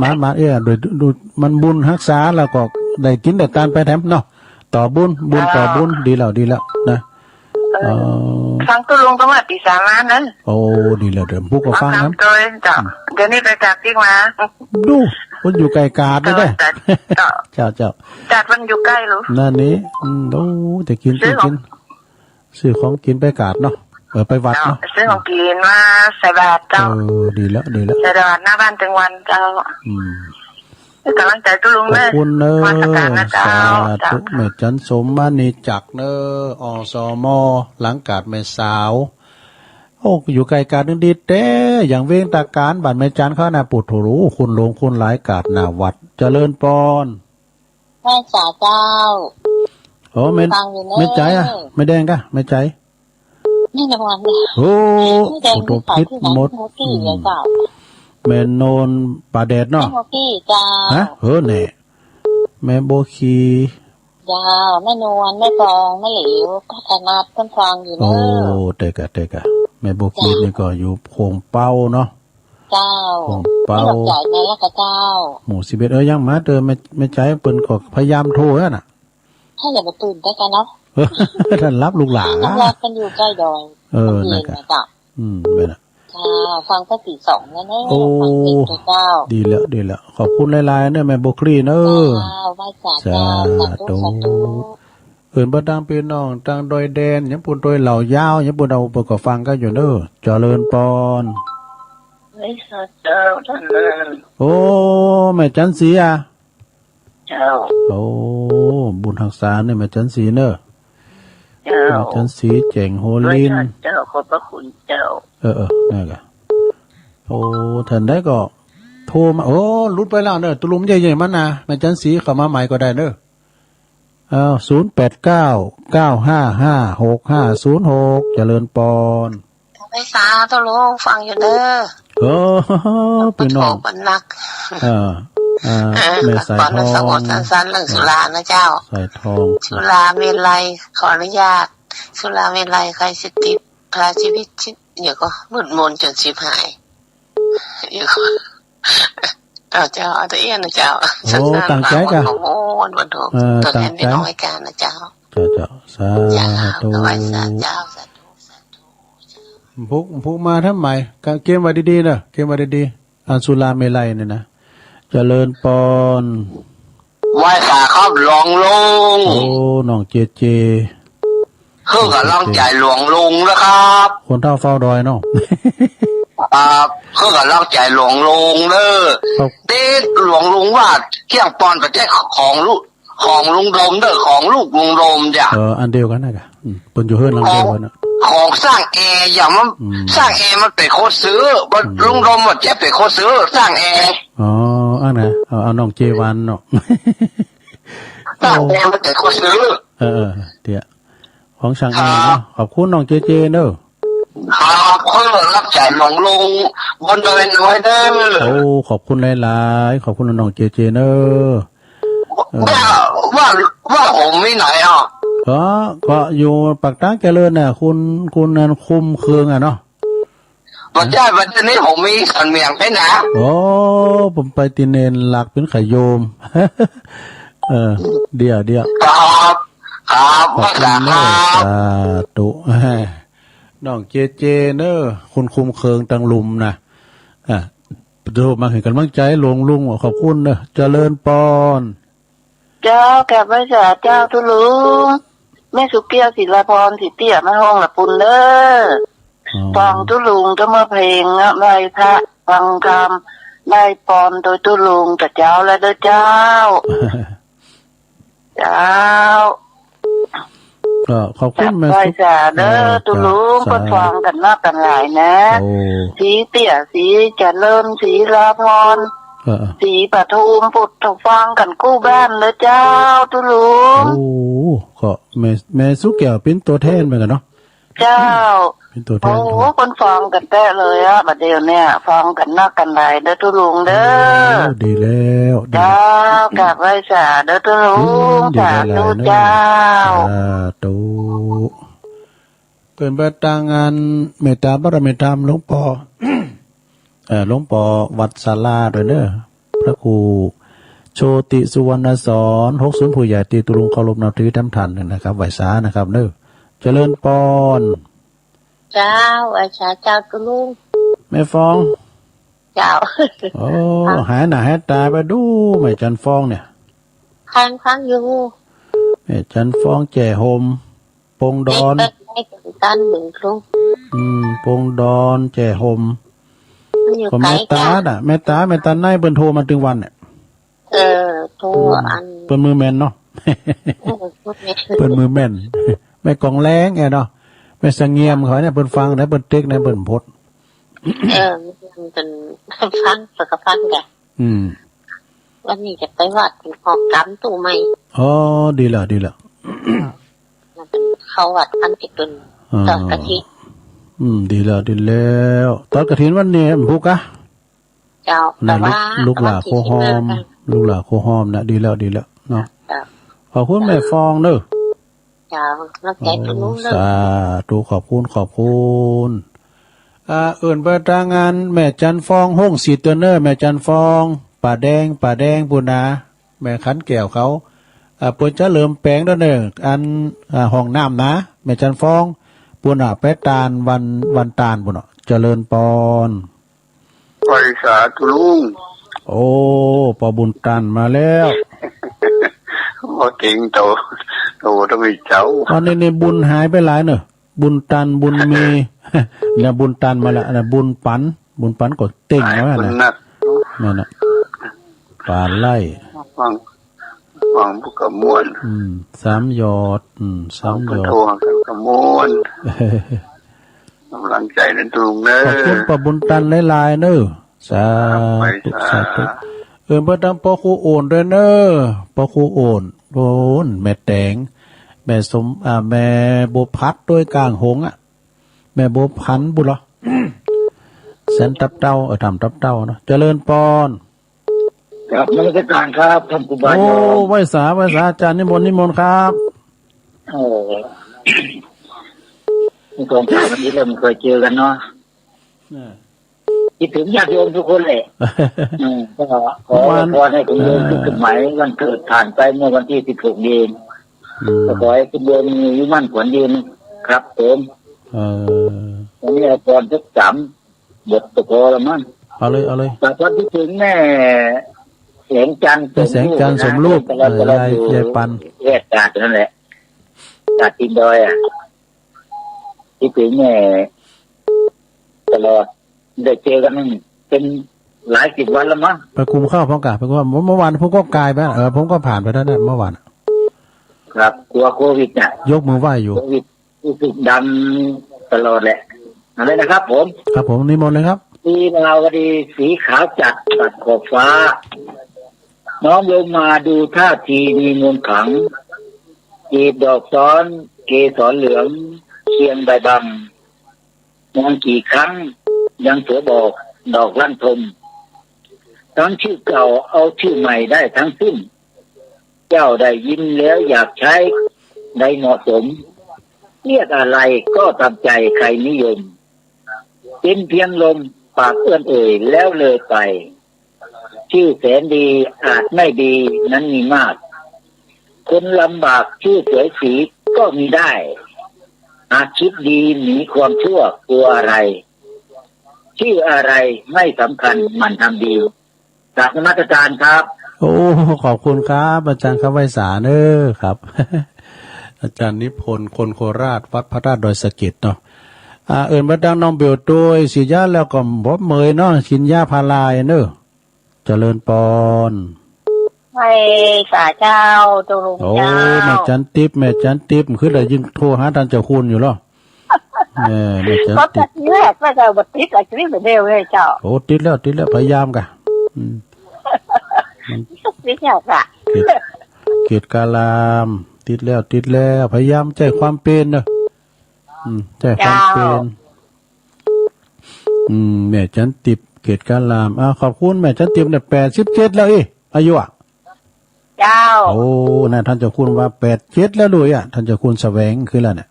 หมาน หมาน เอ้ย โดย โดย มันบุญฮักษาแล้วก็ได้กิ๋นได้ตานไปแถมเนาะ ต่อบุญ บุญต่อบุญ ดีแล้ว ดีแล้วนะ เออ เออ ฟังตุ๊ลุงตั้งแต่ปี๋สามมานะ โอ้ ดีแล้ว เดี๋ยวพูกก็ฟังนะ โดยเจ้า อืม เดี๋ยวนี้ไปจากติ๊กมา ดู มันอยู่ไก่กาดนี่เด้อ เจ้า เจ้า เจ้า เจ้า จากมันอยู่ใก้ลุง นั่นนี่ อืม โอ้ จะกิ๋น ซื้อของ จะกิ๋น ซื้อของกิ๋นไปกาดเนาะ เออ ไปวัดเนาะ เจ้า ซื้อของกิ๋นมาใส่บาตรเจ้า เออ ดีแล้ว ดีแล้ว ใส่บาตรหน้าบ้านตึงวันเจ้า อืม ให้ก๋ำลังใจ๋ตุ๊ลุงเน้อ ขอบคุณเน้อ นมัสก๋านนะเจ้า สาธุ เจ้า แม่จันสม มณีจักรเน้อ อสม หลังกาดแม่สาว โอ้ อยู่ใก้กาดนึ่งดีแต๊ อย่างเว้งตาก๋าน บ้านแม่จันเขาน่ะ ปุโธ คุณหลวงคุณหลาย กาดหน้าวัด เจริญปอน ไหว้สาเจ้า โอ้ แม่ ฟังอยู่เน้อ แม่ใจ๋อะ แม่แดงก่ะ แม่ใจ๋ นี่นะวันเนี่ย โอ้ แม่แดง โอ้โธ ผิดหมด แม่โนนป่าแดดเนาะ แม่โบกี้เจ้า ฮะ เออ แน่ แม่โบกี้ เจ้า แม่นวล แม่กอง แม่เหลว ป้าถนัด เปิ้นฟังอยู่เน้อ โอ้ แต๊ก่ะ แต๊ก่ะ แม่โบกี้นี่ก็อยู่โขงเป๊าเนาะ เจ้า ของเปา นี่ดอกใจ๋แม่ละกะเจ้า หมู่สิบเอ็ด เออ ยังมาเตอ แม่ แม่ใจ๋เปิ้นก็พยายามโทรแล้วน่ะ เฮ้ย อย่าไปตื่นเต้นกันเนาะ ต้อนฮับลูกหลาน ลูกหลานกั๋นอยู่ใก้ดอย เออ มันเย็น นั่นกะ นะเจ้า อืม แม่นน่ะ เจ้า ฟังแต๊ตีสองแล้วเนาะ โอ้ ฟังเพลงเจ้า ดีแล้ว ดีแล้ว ขอบคุณหลายๆ เน้อ แม่บัวคลี่เน้อ เจ้า ไหว้สาเจ้า สาธุ สาธุ สาธุ เอิ้นเปิ้นตังปี้น้องตังดอยแดน หยังปู้น ดอยเหล่ายาว หยังปู้น เอา เปิ้นก็ฟังกั๋นอยู่เน้อ เจริญปอน ไหว้สาเจ้าต้านเน้อ โอ้ แม่จันทร์ศรีอะ เจ้า โอ้ บุญฮักษาเน้อ แม่จันทร์ศรีเน้อ เจ้า แม่จันทร์ศรี แจ๋งโฮลิน ไหว้สาเจ้า ขอบพระคุณเจ้า เออ เออ นั่นกะ โอ้ ถ้าใดก็โทรมา โอ้ หลุดไปแล้วเน้อ ตุ๊ลุงใหญ่ๆ มันนะ แม่จันทร์ศรีเข้ามาใหม่ก็ได้เน้อ อ้าว ศูนย์แปดเก้า เก้าห้าห้า หกห้าศูนย์หก เจริญปอน ไหว้สาตุ๊ลุง ฟังอยู่เน้อ เออ ปี้น้อง เปิ้นนัก เออ อ่า เออ แม่สายทอง ก่อนจะสงบสั้นๆ เรื่องสุรานะเจ้า สายทอง สุราเมรัย ขออนุญาต สุราเมรัย ใครสิติด พาชีวิตชิด เดี๋ยวก็มืดมนจ๋นฉิบหาย เดี๋ยวก็ เอาเจ้า เอาตะเอี้ยนนะเจ้า โอ้ ตั้งใจ๋กะ โอ้ วันโท เออ ตัวแทน ตั้งใจ๋ พี่น้องรายการนะเจ้า เจ้า เจ้า สาธุ เจ้า ไหว้สาเจ้า สาธุ สาธุ พุก พุกมาทำไม กะเกียมไว้ดีๆ เน้อ เกียมไว้ดีๆ อันสุราเมรัยเนี่ยนะ เจริญปอน ไหว้สาครับหลวงลุง โอ้ น้องเจเจ เพื่อก๋ำลังใจ๋หลวงลุงนะครับ คนเฒ่าเฝ้าดอยเนาะ ครับ เพื่อก๋ำลังใจ๋หลวงลุงเน้อ ครับ เต๊ะหลวงลุงว่าเที่ยงปอนไปแจ๊กของลูก ของลุงโดมเน้อ ของลูกลุงโดมเนี่ย เออ อันเดียวกั๋นนะกะ อืม เปิ้นอยู่เฮือนหลังเดียวกั๋นน่ะ ของ ของซ่างแอร์อย่างมัน อืม ซ่างแอร์มันเป๋นคนซื้อ มัน อืม ลุงโดมมันจะเป๋นคนซื้อซ่างแอร์ อ๋อ อันนั้น เอา เอาน้องเจวันเนาะ ซ่างแอร์มันเป๋นคนซื้อ เออ เออ เดี๋ยว ของซ่างแอร์เนาะ ครับ ขอบคุณน้องเจเจเน้อ ครับ เพื่อรับใจ๋หลวงลุงบนดอยน้อยเน้อ โอ้ ขอบคุณหลายๆ ขอบคุณน้องเจเจเน้อ เออ ว่า ว่า ว่าผมมีไหนอ่ะ ก็ ก็อยู่ปากตางเจริญน่ะ คุณ คุณนั่นคุมเคืองอะเนาะ บ่ใจ้ บ่ใจ้ นี่ผมมีสันเหมียงไปนะ โอ้ ผมไปตี้เณรหลักเป๋นขะโยม เออ เดี๋ยว เดี๋ยว ครับ ครับ ขอบคุณเน้อ ว่าสาครับ สาธุ น้องเจเจเน้อ คุณคุมเคืองตังลุ่มนะ อ่ะ โทรมาหื้อก๋ำลังใจ๋หลวงลุง ขอบคุณเน้อ เจริญปอน เจ้า กราบไหว้สาเจ้าตุ๊ลุง แม่สุเกี้ยว ศิลาพร ศรีเตี้ย มาฮ้องละปุนเน้อ อ๋อ ฟังตุ๊ลุงก็มาเพลงนะ ไหว้พระ ฟังธรรม ไหว้ปอนโตยตุ๊ลุงแต่เจ๊าแล้วเน้อเจ้า เจ้า ก็ขอบคุณแม่สุ ไหว้สาเน้อ เออ ตุ๊ลุง เจ้า เปิ้นฟังกั๋นนักกั๋นหลายนะ โอ้ ศรีเตี้ย ศรีเจริญ ศิลาพร เออ เออ ศรีปทุม ปุดฟังกั๋นกู้บ้านเน้อเจ้า ตุ๊ลุง โอ้ ก็แม่ แม่สุเกี้ยวเป๋นตั๋วแทนเหมือนกั๋นเนาะ เจ้า เป๋นตั๋วแทน โอ้ เปิ้นฟังกั๋นแต๊เลยอะ บ่าเดี่ยวเนี่ย ฟังกั๋นนักกั๋นหลายเน้อตุ๊ลุงเน้อ โอ้ ดีแล้ว ดีแล้ว เจ้า กราบไหว้สาเน้อตุ๊ลุง อืม ดีแล้ว สาธุเจ้า สาธุ เปิ้นไปตางงานเมตตาบารมีธรรมหลวงป้อ เอ่อ หลวงป้อวัดศาลาด้วยเน้อ พระครูโชติสุวรรณสอน หกศูนย์ ผู้ใหญ่ตี้ตุ๊ลุงเคารพนับถือต๋ามท่านนะครับ ไหว้สานะครับเน้อ เจริญปอน เจ้า ไหว้สาเจ้าตุ๊ลุง แม่ฟอง เจ้า โอ้ หายหน้าหายต๋าไปดู แม่จันฟองเนี่ย ฟัง ฟังอยู่ แม่จันฟองแจ้ห่ม ปงดอน เด็กเปิ้นไม่ถึงกันหนึ่งครู อืม ปงดอนแจ้ห่ม มันอยู่ ก็แม่ต๋า ไกลจ้ะ น่ะ แม่ต๋า แม่ต๋าในเปิ้นโทรมาตึงวันเนี่ย เออ โทร อืม อัน เปิ้นมือแม่นเนาะ เออ เปิ้นมือแม่น เปิ้นมือแม่น แม่กองแลงแอเนาะ แม่เสงี่ยมเขาเนี่ย เปิ้นฟังได้ เปิ้นเต๊กได้ เปิ้นพด เออ มันเปิ้นฟัง เปิ้นก็ฟังแหละ อืม วันนี้จะไปวัด เปิ้นออกกำตู้ใหม่ อ๋อ ดีแล้ว ดีแล้ว มันเปิ้นเข้าวัดวันตี้เปิ้น อ๋อ ตอดกฐิน อืม ดีแล้ว ดีแล้ว ตอดกฐินวันนี้ พุกอะ เจ้า นั่น แต่ว่า ลูก ลูกหลานโคฮอม ลูกหลานโคฮอมนะ ดีแล้ว ดีแล้วเนาะ เจ้า ขอบคุณแม่ฟองเน้อ เจ้า แล้วแก โอ้ ตุ๊ลุงเน้อ สาธุ ขอบคุณ ขอบคุณ อ่า เอิ้นไปตางงานแม่จันฟอง ห้องสิทธิ์เน้อ แม่จันฟอง ป้าแดง ป้าแดงปู้นนา แม่ขันแก้วเขา อ่า เปิ้นจะเริ่มแป๋งแล้วเน่อ อัน อ่า ห้องน้ำนะ แม่จันฟ้อง ปู้นน่ะ ไปตานวัน วันตานปู้นเนาะ เจริญปอน ไหว้สาธุลุง โอ้ ป้อบุญตันมาแล้ว บ่เก๋งโต โตต้องมีเจ้า อันนี้นี่บุญหายไปหลายเน่อ บุญตัน บุญมี เนี่ย บุญตันมาแล้ว อันนั้นบุญปัน บุญปันก็เต็งไว้ หายคน นะ นัก นั่นน่ะ ปลาไหล ฟัง ฟังผู้กำมวล อืม สามยอด อืม สามยอด ฟังผู้โทรกำมวล กำลังใจ๋นั้นตุงเน่อ ขอบคุณป้อบุญตันหลายๆ เน่อ สาธุ ครับ ไปสา สาธุ เออ ไปตางป้อครูโอนด้วยเน่อ ป้อครูโอน โอน แม่แตง แม่สม อ่า แม่บัวผัดด้วยก้างหงส์อะ แม่บัวผันปู้นเหรอ แสนตับเต้า เออ ถามตับเต้าเนาะ เจริญปอน ครับ นมัสการครับ ท่านครูบา โอ้ ยอม ไหว้สา ไหว้สา อาจ๋ารย์นิมนต์ นิมนต์ครับ โอ้ นี่สองสามอาทิตย์แล้วไม่เคยเจอกันเนาะ น่ะ คิดถึงญาติโยมทุกคนแหละ อืม ก็ขอ เมื่อวาน อวยพรให้คุณโยม อ่า ทุกสมัย วันเกิดผ่านไปเมื่อวันที่สิบหก เอง อืม ก็ขอให้คุณโยมมีอายุมั่นขวัญยืนครับผม เออ วันนี้อวยพรสักสาม บทก็พอละมั้ง เอาเลย เอาเลย ฝากความคิดถึงแม่แสงจันทร์ แม่แสงจันทร์สมรูป สมรูป เออ ตลอด ตลอด ยาย อยู่ ยายปัน แยกกาดนั่นแหละ กาดตีนดอยอะ คิดถึงแม่ตลอด ได้เจอกันเป็นหลายสิบวันแล้วมั้ง ไปกุมข้าวพร้อมกั๋น ไปกุมข้าว เมื่อ เมื่อวานผมก็กายไป เออ ผมก็ผ่านไปแล้วเนี่ย เมื่อวาน ครับ กลัวโควิดน่ะ ยกมือไหว้อยู่ โควิด รู้สึกดังตลอดแหละ อะไรนะครับผม ครับผม นิมนต์เลยครับ ลีลาวดีสีขาวจัดตัดขอบฟ้า น้อมลงมาดูท่าทีมีมนต์ขลัง จีบดอกซ้อน เกสรเหลือง เคียงใบบัง มองกี่ครั้ง ยังสวยบอก ดอกลั่นทม ทั้งชื่อเก่า เอาชื่อใหม่ได้ทั้งสิ้น เจ้าได้ยินแล้วอยากใช้ ได้เหมาะสม เรียกอะไรก็ตามใจใครนิยม เป็นเพียงลมปากเอื้อนเอ่ยแล้วเลยไป ชื่อแสนดีอาจไม่ดีนั้นมีมาก คนลำบากชื่อสวยสีก็มีได้ หากคิดดีหนีความชั่วกลัวอะไร ชื่ออะไรไม่สำคัญหมั่นทำดี กราบนมัสการครับ โอ้ ขอบคุณครับ อาจ๋ารย์ครับ ไหว้สาเน่อครับ อาจ๋ารย์นิพนธ์ คนโคราช วัดพระธาตุดอยสะเก็ดเนาะ อ่า เอิ้นมาดังน้องเบลตวย ฉีดยาแล้วก็บ่เมื่อยเนาะ กินยาพาราเน่อ เจริญปอน ไหว้สาเจ้า เจ้าลุง โอ้ เจ้า แม่จันติ๊บ แม่จันติ๊บ คือได้ยินโทรหาต้านเจ้าคุณอยู่เหรอ เออ แม่จันติ๊บ ก็ตัดแรกก็จะบ่ติดอะ ติดเดียวเลยเจ้า โอ้ ติดแล้ว ติดแล้ว พยายามก่ะ อืม มัน ติดแล้วก่ะ เขต เขตกาลาม ติดแล้ว ติดแล้ว พยายามใจ๊ความเปียรเนาะ อืม ใจ๊ความเปียร เจ้า อืม แม่จันติ๊บ เขตกาลาม อ่า ขอบคุณแม่จันติ๊บเนี่ย แปดสิบเจ็ดแล้วอี้ อายุอะ เจ้า โอ้ นั่นต้านเจ้าคุณว่าแปดเจ็ดแล้วด้วยอะ ต้านเจ้าคุณแสวงคือแล้วเนี่ย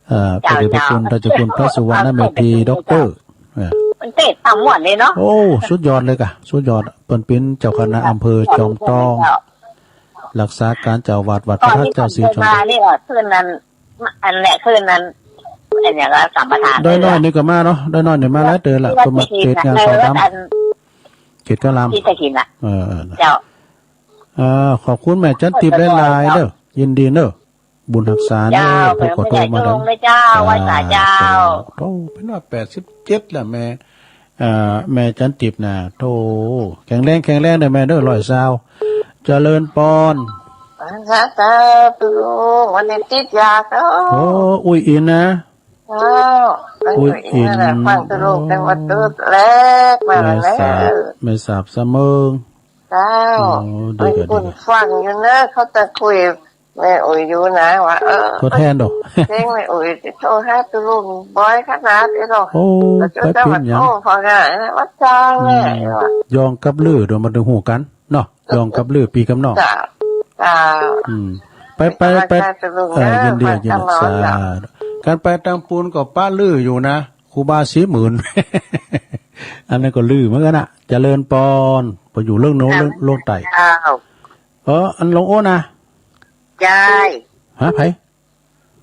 เอ่อ เจ้า พระเดชพระคุณ เจ้า ต้านเจ้าคุณพระสุวรรณเมธี เจ้า ด็อกเตอร์ เออ มันเตะต่ำหมดเลยเนาะ โอ้ สุดยอดเลยก่ะ สุดยอด เปิ้นเป๋นเจ้าคณะอำเภอจอมตอง เจ้า รักษาการเจ้าอาวาสวัดพระธาตุเจ้าศรีจอมตอง ก่อนที่ผมจะมานี่ก็คืนนั้น อันเนี้ยคืนนั้น อันเนี้ยก็สัมปทาน ด้อยน้อยนี่ก็มาเนาะ ด้อยน้อยนี่มาหลายเตื้อละ ที่วัด เปิ้นมา เขตกาลาม ที่วัดอัน เขตกาลาม ที่ตะขินน่ะ เออ เออ เจ้า เออ ขอบคุณแม่จันติ๊บหลายๆ เจ้า เด้อ ยินดีเด้อ บุญฮักษาเน่อ เจ้า ผู้ก็โทรมา เปิ้นไม่ได้จงเลยเจ้า ไหว้สาเจ้า โธ่ เปิ้นว่าแปดสิบเจ็ดแล้วแม่ เอ่อ แม่จันติ๊บน่ะ โธ่ แข็งแรง แข็งแรงเด้อแม่เด้อ ร้อยซาว เจริญปอน สาธุ วันนี้ติดยาเจ้า โอ้ อุ้ยอินนะ เจ้า อุ้ยอิน นั่นแหละ ฟังตุลุงแต่ว่าตุ๊ดแรกมาแล้ว แม่สาบ แม่สาบสะเมิง เจ้า โอ้ ดีก็ดี คนฟังอยู่เนอะ เขาจะคุย แม่อุ๋ยอยู่นะ ว่า เออ ตัวแทนดอก เจ๊งแม่อุ๋ยจะโทรหาตุลุงบ่อยขนาดนี้หรอก โอ้ แล้วจะ ไปเป๋นหยัง โอ้ พอไงนะ ว่าจ้างแม่ อืม ว่า ยองกับลือ เดี๋ยวมาดูหูกันเนาะ ยองกับลือ ปี้กับน้อง เจ้า เจ้า อืม ไป ไป ไป เออ ยินดี ยินดี สาธุ การไปตางปูนก็ปะลืออยู่นะ ครูบาศรีหมื่น อันนั้นก็ลือเหมือนกั๋นนะ เจริญปอน ไปอยู่เรื่องโน้น เรื่อง เรื่องใต้ เจ้า เออ อันหลวงโอ้นะ ใจ้ ฮะ ใผ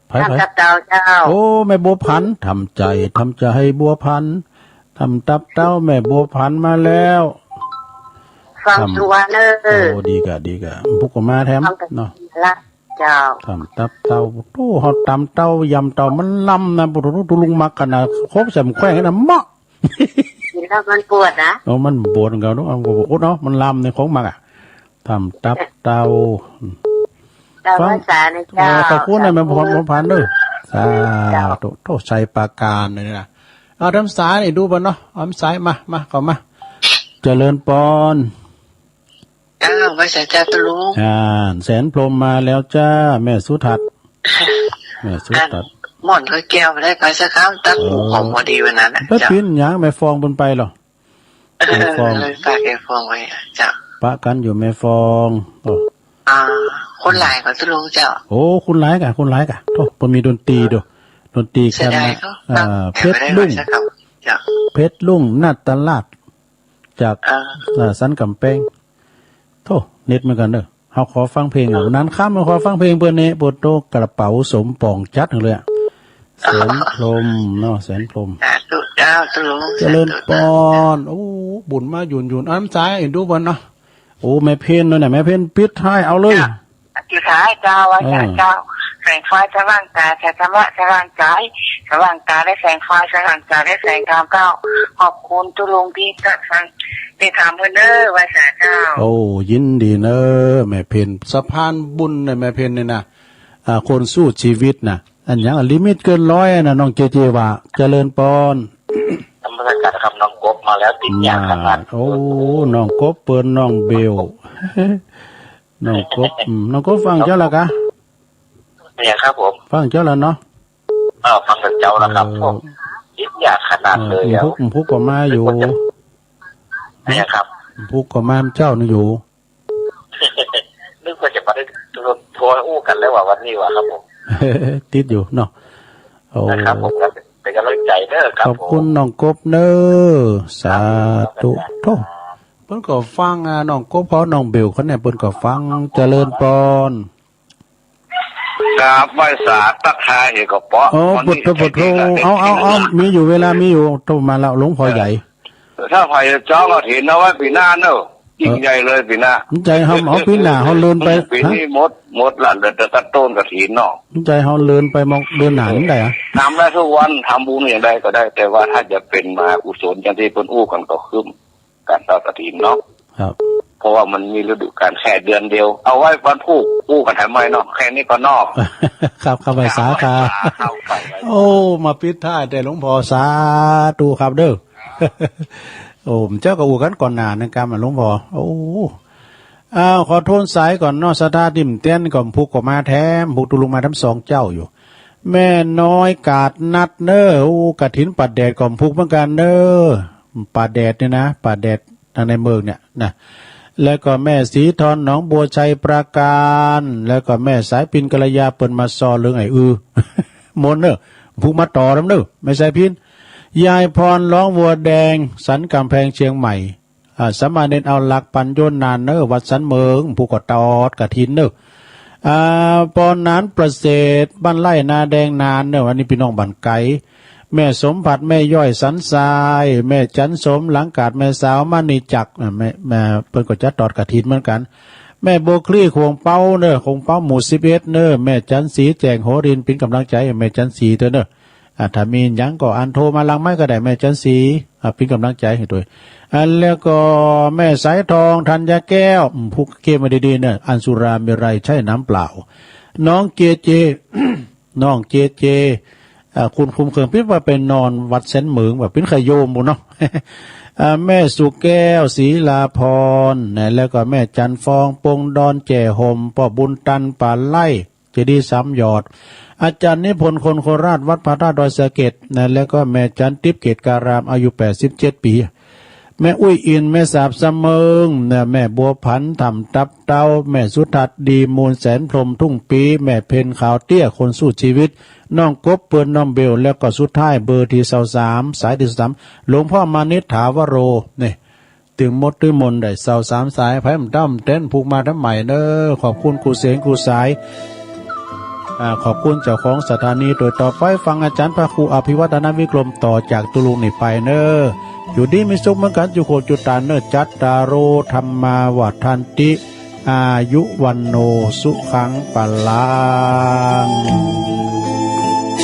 ใผ ใผ ถ้ำตับเต่าเจ้า โอ้ แม่บัวผัน ทำใจ ทำใจบัวผัน ถ้ำตับเต่า แม่บัวผันมาแล้ว ฟัง ถ้ำ สุวรรณเนอะ โอ้ ดีก่ะ ดีก่ะ พุกก็มาแถม ฟัง เนาะ ละ เจ้า ถ้ำตับเต่า โอ้ เฮาตำเต่ายำเต่ามันลำนะ โอ้โห ตุ๊ลุงมักขนาด ครบสามแขวงนะ เหมาะ กิ๋นแล้วมันปวดนะ โอ้ มันปวดเหมือนกั๋นเนาะ เอาก็อดเนาะ มันลำในของมักอะ ถ้ำตับเต่า เจ้า ฟัง ไหว้สานะ เออ เจ้า ขอบคุณนะ สาธุ แม่บัวผันเด้อ สาธุ เจ้า โถ่ ชัยปราการเลยนะ เอา ต๋ามสายนี่ดูบ่เนาะ เอา ต๋ามสายมา มา เข้ามา เจริญปอน เจ้า ไหว้สาเจ้าตุ๊ลุง อ่า แสนพรหมมาแล้วจ้า แม่สุทัศน์ แม่สุทัศน์ อันหม่อนถ้วยแก้วได้ไปสักคำ ตั๊ก เออ ของบ่ดีวันนั้นน่ะ แม่ เจ้า ปิ้นหยัง แม่ฟองเปิ้นไปเหรอ เออ แม่ฟอง เลยฝากแม่ฟองไว้ เจ้า ปะกั๋นอยู่แม่ฟอง โอ้ อ่า คนหลายก่อตุ๊ลุงเจ้า โอ้ คนหลายก่ะ คนหลายก่ะ โถ่ บ่มีดนตรีโด ดนตรี เสียดาย คณะ เขา อ่า แอบไปได้ เพชรรุ่ง สักคำ เจ้า เพชรรุ่ง นาฏราช จาก อ่า อ่า สันก๋ำแปง โถ่ เน็ตเหมือนกั๋นเด้อ เฮาขอฟังเพลงอ่ะ นานค่ำมาขอฟังเพลงเปิ้นนี่ โปโตกระเป๋าสมปองจัดเลยอะ แสนพรหมเนาะ แสนพรหม สาธุเจ้าตุ๊ลุง เจริญปอน สาธุเจ้า โอ้ บุญมาหยุ่นๆ อ้าว ต๋ามสายนี่ดูบ่เนาะ โอ้ แม่เพ็ญเนาะเนี่ย แม่เพ็ญปิดท้ายเอาเลย เจ้า ปิดท้ายเจ้า ว่า เออ เจ้า แสงไฟสว่างตา แสงธรรมะสว่างใจ สว่างตาได้แสงไฟ สว่างใจได้แสงธรรมเจ้า ขอบคุณตุ๊ลุงตี้จะฟัง ได้ทำเพื่อเน้อ ว่าสาเจ้า โอ้ ยินดีเน้อ แม่เพ็ญ สะพานบุญนะ แม่เพ็ญนี่นะ อ่า คนสู้ชีวิตนะ อันหยัง ลิมิตเกินร้อยนะ น้องเจเจว่า เจริญปอน นมัสการครับ น้องกบมาแล้ว ติดยากขนาด มา โอ้ น้องกบเปิ้น น้องเบล น้องกบ อืม น้องกบฟังเจ้าละกะ เนี่ยครับผม ฟังเจ้าละเนาะ อ้าว ฟังแต่เจ้าละครับ เออ ผม ติดยากขนาดเลย เออ อะ พุก พุกก็มาอยู่ เนี่ยครับ พุกก็มาเจ้านี่อยู่ นึกว่าจะไปโทรอู้กันแล้วว่าวันนี้ว่าครับผม ติดอยู่เนาะ โอ้ นะครับผม ครับ เป็นกำลังใจเด้อครับ ขอบคุณ ผม น้องกบเน้อ สาธุ ครับ โถ่ เปิ้นก็ฟังอ่ะ น้องกบเขา น้องเบลเขาเนี่ย เปิ้นก็ฟัง เจริญปอน กราบไหว้สาทักทายเอกเปาะ โอ้ วันนี้ ปวด ปวด ปวด ใช้เวลา เอา เอา เอา ได้ มีอยู่ เวลามีอยู่ โทรมาแล้ว หลวงพ่อใหญ่ เออ ถ้าใผจะจ๊องกฐินเอาไว้ปี๋หน้าเน่อ ยิ่งใหญ่เลยปี๋หน้า เออ มันใจ๋เฮา เอาปี๋หน้าเฮาเลื่อนไป ปี๋นี้ ฮะ หมด หมดละ เหลือแต่ตัดต้นกฐินเนาะ มันใจ๋เฮาเลื่อนไปมองเดือนหน้านี่ได้อะ ทำได้ทุกวัน ทำบุญอย่างใดก็ได้ แต่ว่าถ้าจะเป๋นมหากุศลอย่างตี้เปิ้นอู้กั๋นก็คือ ก๋านทอดกฐินเนาะ ครับ เพราะว่ามันมีฤดูก๋าลแค่เดือนเดียว เอาไว้วันพูกอู้กั๋นแถมใหม่เนาะ แค่นี้ก่อเนาะ ครับ ครับ ไหว้สาครับ ครับ ไหว้สา โอ้ มาปิดท้ายแต่หลวงพ่อ สาธุครับเด้อ โอ้ เจ้าก็อู้กั๋นก่อนหน้านะครับ หลวงพ่อ โอ้ อ้าว ขอโทนสายก่อนเนาะ ศรัทธาตี้เตียนก่อน พุกก็มาแถม พุกตุ๊ลุงมาทั้งสองเจ้าอยู่ แม่น้อยกาดนัดเน้อ อู้กฐินป่าแดดก่อนพุกเหมือนกั๋นเน้อ ป่าแดดเนี่ยนะ ป่าแดด ทางในเมืองเนี่ยนะ แล้วก็แม่ศรีทอนหนองบัวชัยปราการ แล้วก็แม่สายพิณกัลยา เปิ้นมาซอเลิงไอ้อือ มนต์เน้อ พุกมาต่อน้ำเน้อ แม่สายพิณ ยายพรร้องวัวแดง สันก๋ำแพงเชียงใหม่ อ่า สามเณรเอาหลักปั๋นโยนหนานเน้อ วัดสันเมิง พุกก็ตอดกฐินเน้อ อ่า ปอหนานประเสริฐ บ้านไร่นาแดงหนานเน้อ อันนี้ปี้น้องบ้านไก๋ แม่สมผัส แม่ย้อยสันทราย แม่จันสม หลังกาด แม่สาวมณีจักร อ่า แม่ แม่ เปิ้นก็จะตอดกฐินเหมือนกั๋น แม่บัวคลี่ โขงเป๊าเน้อ โขงเป๊าหมู่สิบเอ็ดเน้อ แม่จันศรี แจ่งโหรินทร์ เป๋นก๋ำลังใจ๋ แม่จันศรีเต๊อะเน้อ อ่า ถ้ามีหยังก็อันโทรมาหลังไมค์ก็ได้ แม่จันศรี อ่า เป๋นก๋ำลังใจ๋หื้อตวย อ่า แล้วก็แม่สายทอง ธัญญาแก้ว อืม พุกเก้มาดีๆ เน้อ อันสุราเมรัยใช่น้ำเปล่า น้องเจเจ น้องเจเจ อ่า คุณคุมเครื่องปิ๊บว่าไปนอนวัดแสนเหมิง ว่าเป๋นไข้โยมบุญเนาะ อ่า แม่สุแก้ว ศรีลาพร นะ แล้วก็แม่จันฟอง ปงดอน แจ่ห่ม ป้อบุญตัน ป่าไร่ เจดีย์สามยอด อาจารย์นิพนธ์ คนโคราช วัดพระธาตุดอยสะเก็ด นะ แล้วก็แม่จันติ๊บ เกตการาม อายุแปดสิบเจ็ดปี๋ แม่อุ้ยอิน แม่สาบสะเมิง นะ แม่บัวผัน ถ้ำตับเต่า แม่สุทัศน์ ดีมูล แสนพรหม ทุ่งปี๋ แม่เพ็ญ ขาวเตี้ย คนสู้ชีวิต น้องกบ เปิ้น น้องเบล แล้วก็สุดท้ายเบอร์ตี้ซาวสาม สายตี้ซาวสาม หลวงพ่อมานิต ถาวโร นี่ ตึงหมดตึงมนต์ได้เศร้าสามสาย ไผบ่เต้นผูกมาทำใหม่เน้อ ขอบคุณกู้เสียงกู้สาย อ่า ขอบคุณเจ้าของสถานี โตยต่อไปฟังอาจ๋ารย์พระครูอภิวัฒนวิกรมต่อจากตุ๊ลุงนี่ไปเน้อ อยู่ดีมีสุขเหมือนกั๋นจุโขจุตานเน้อ จัตตาโร ธัมมา วัฑฒันติ อายุ วัณโณ สุขัง พลัง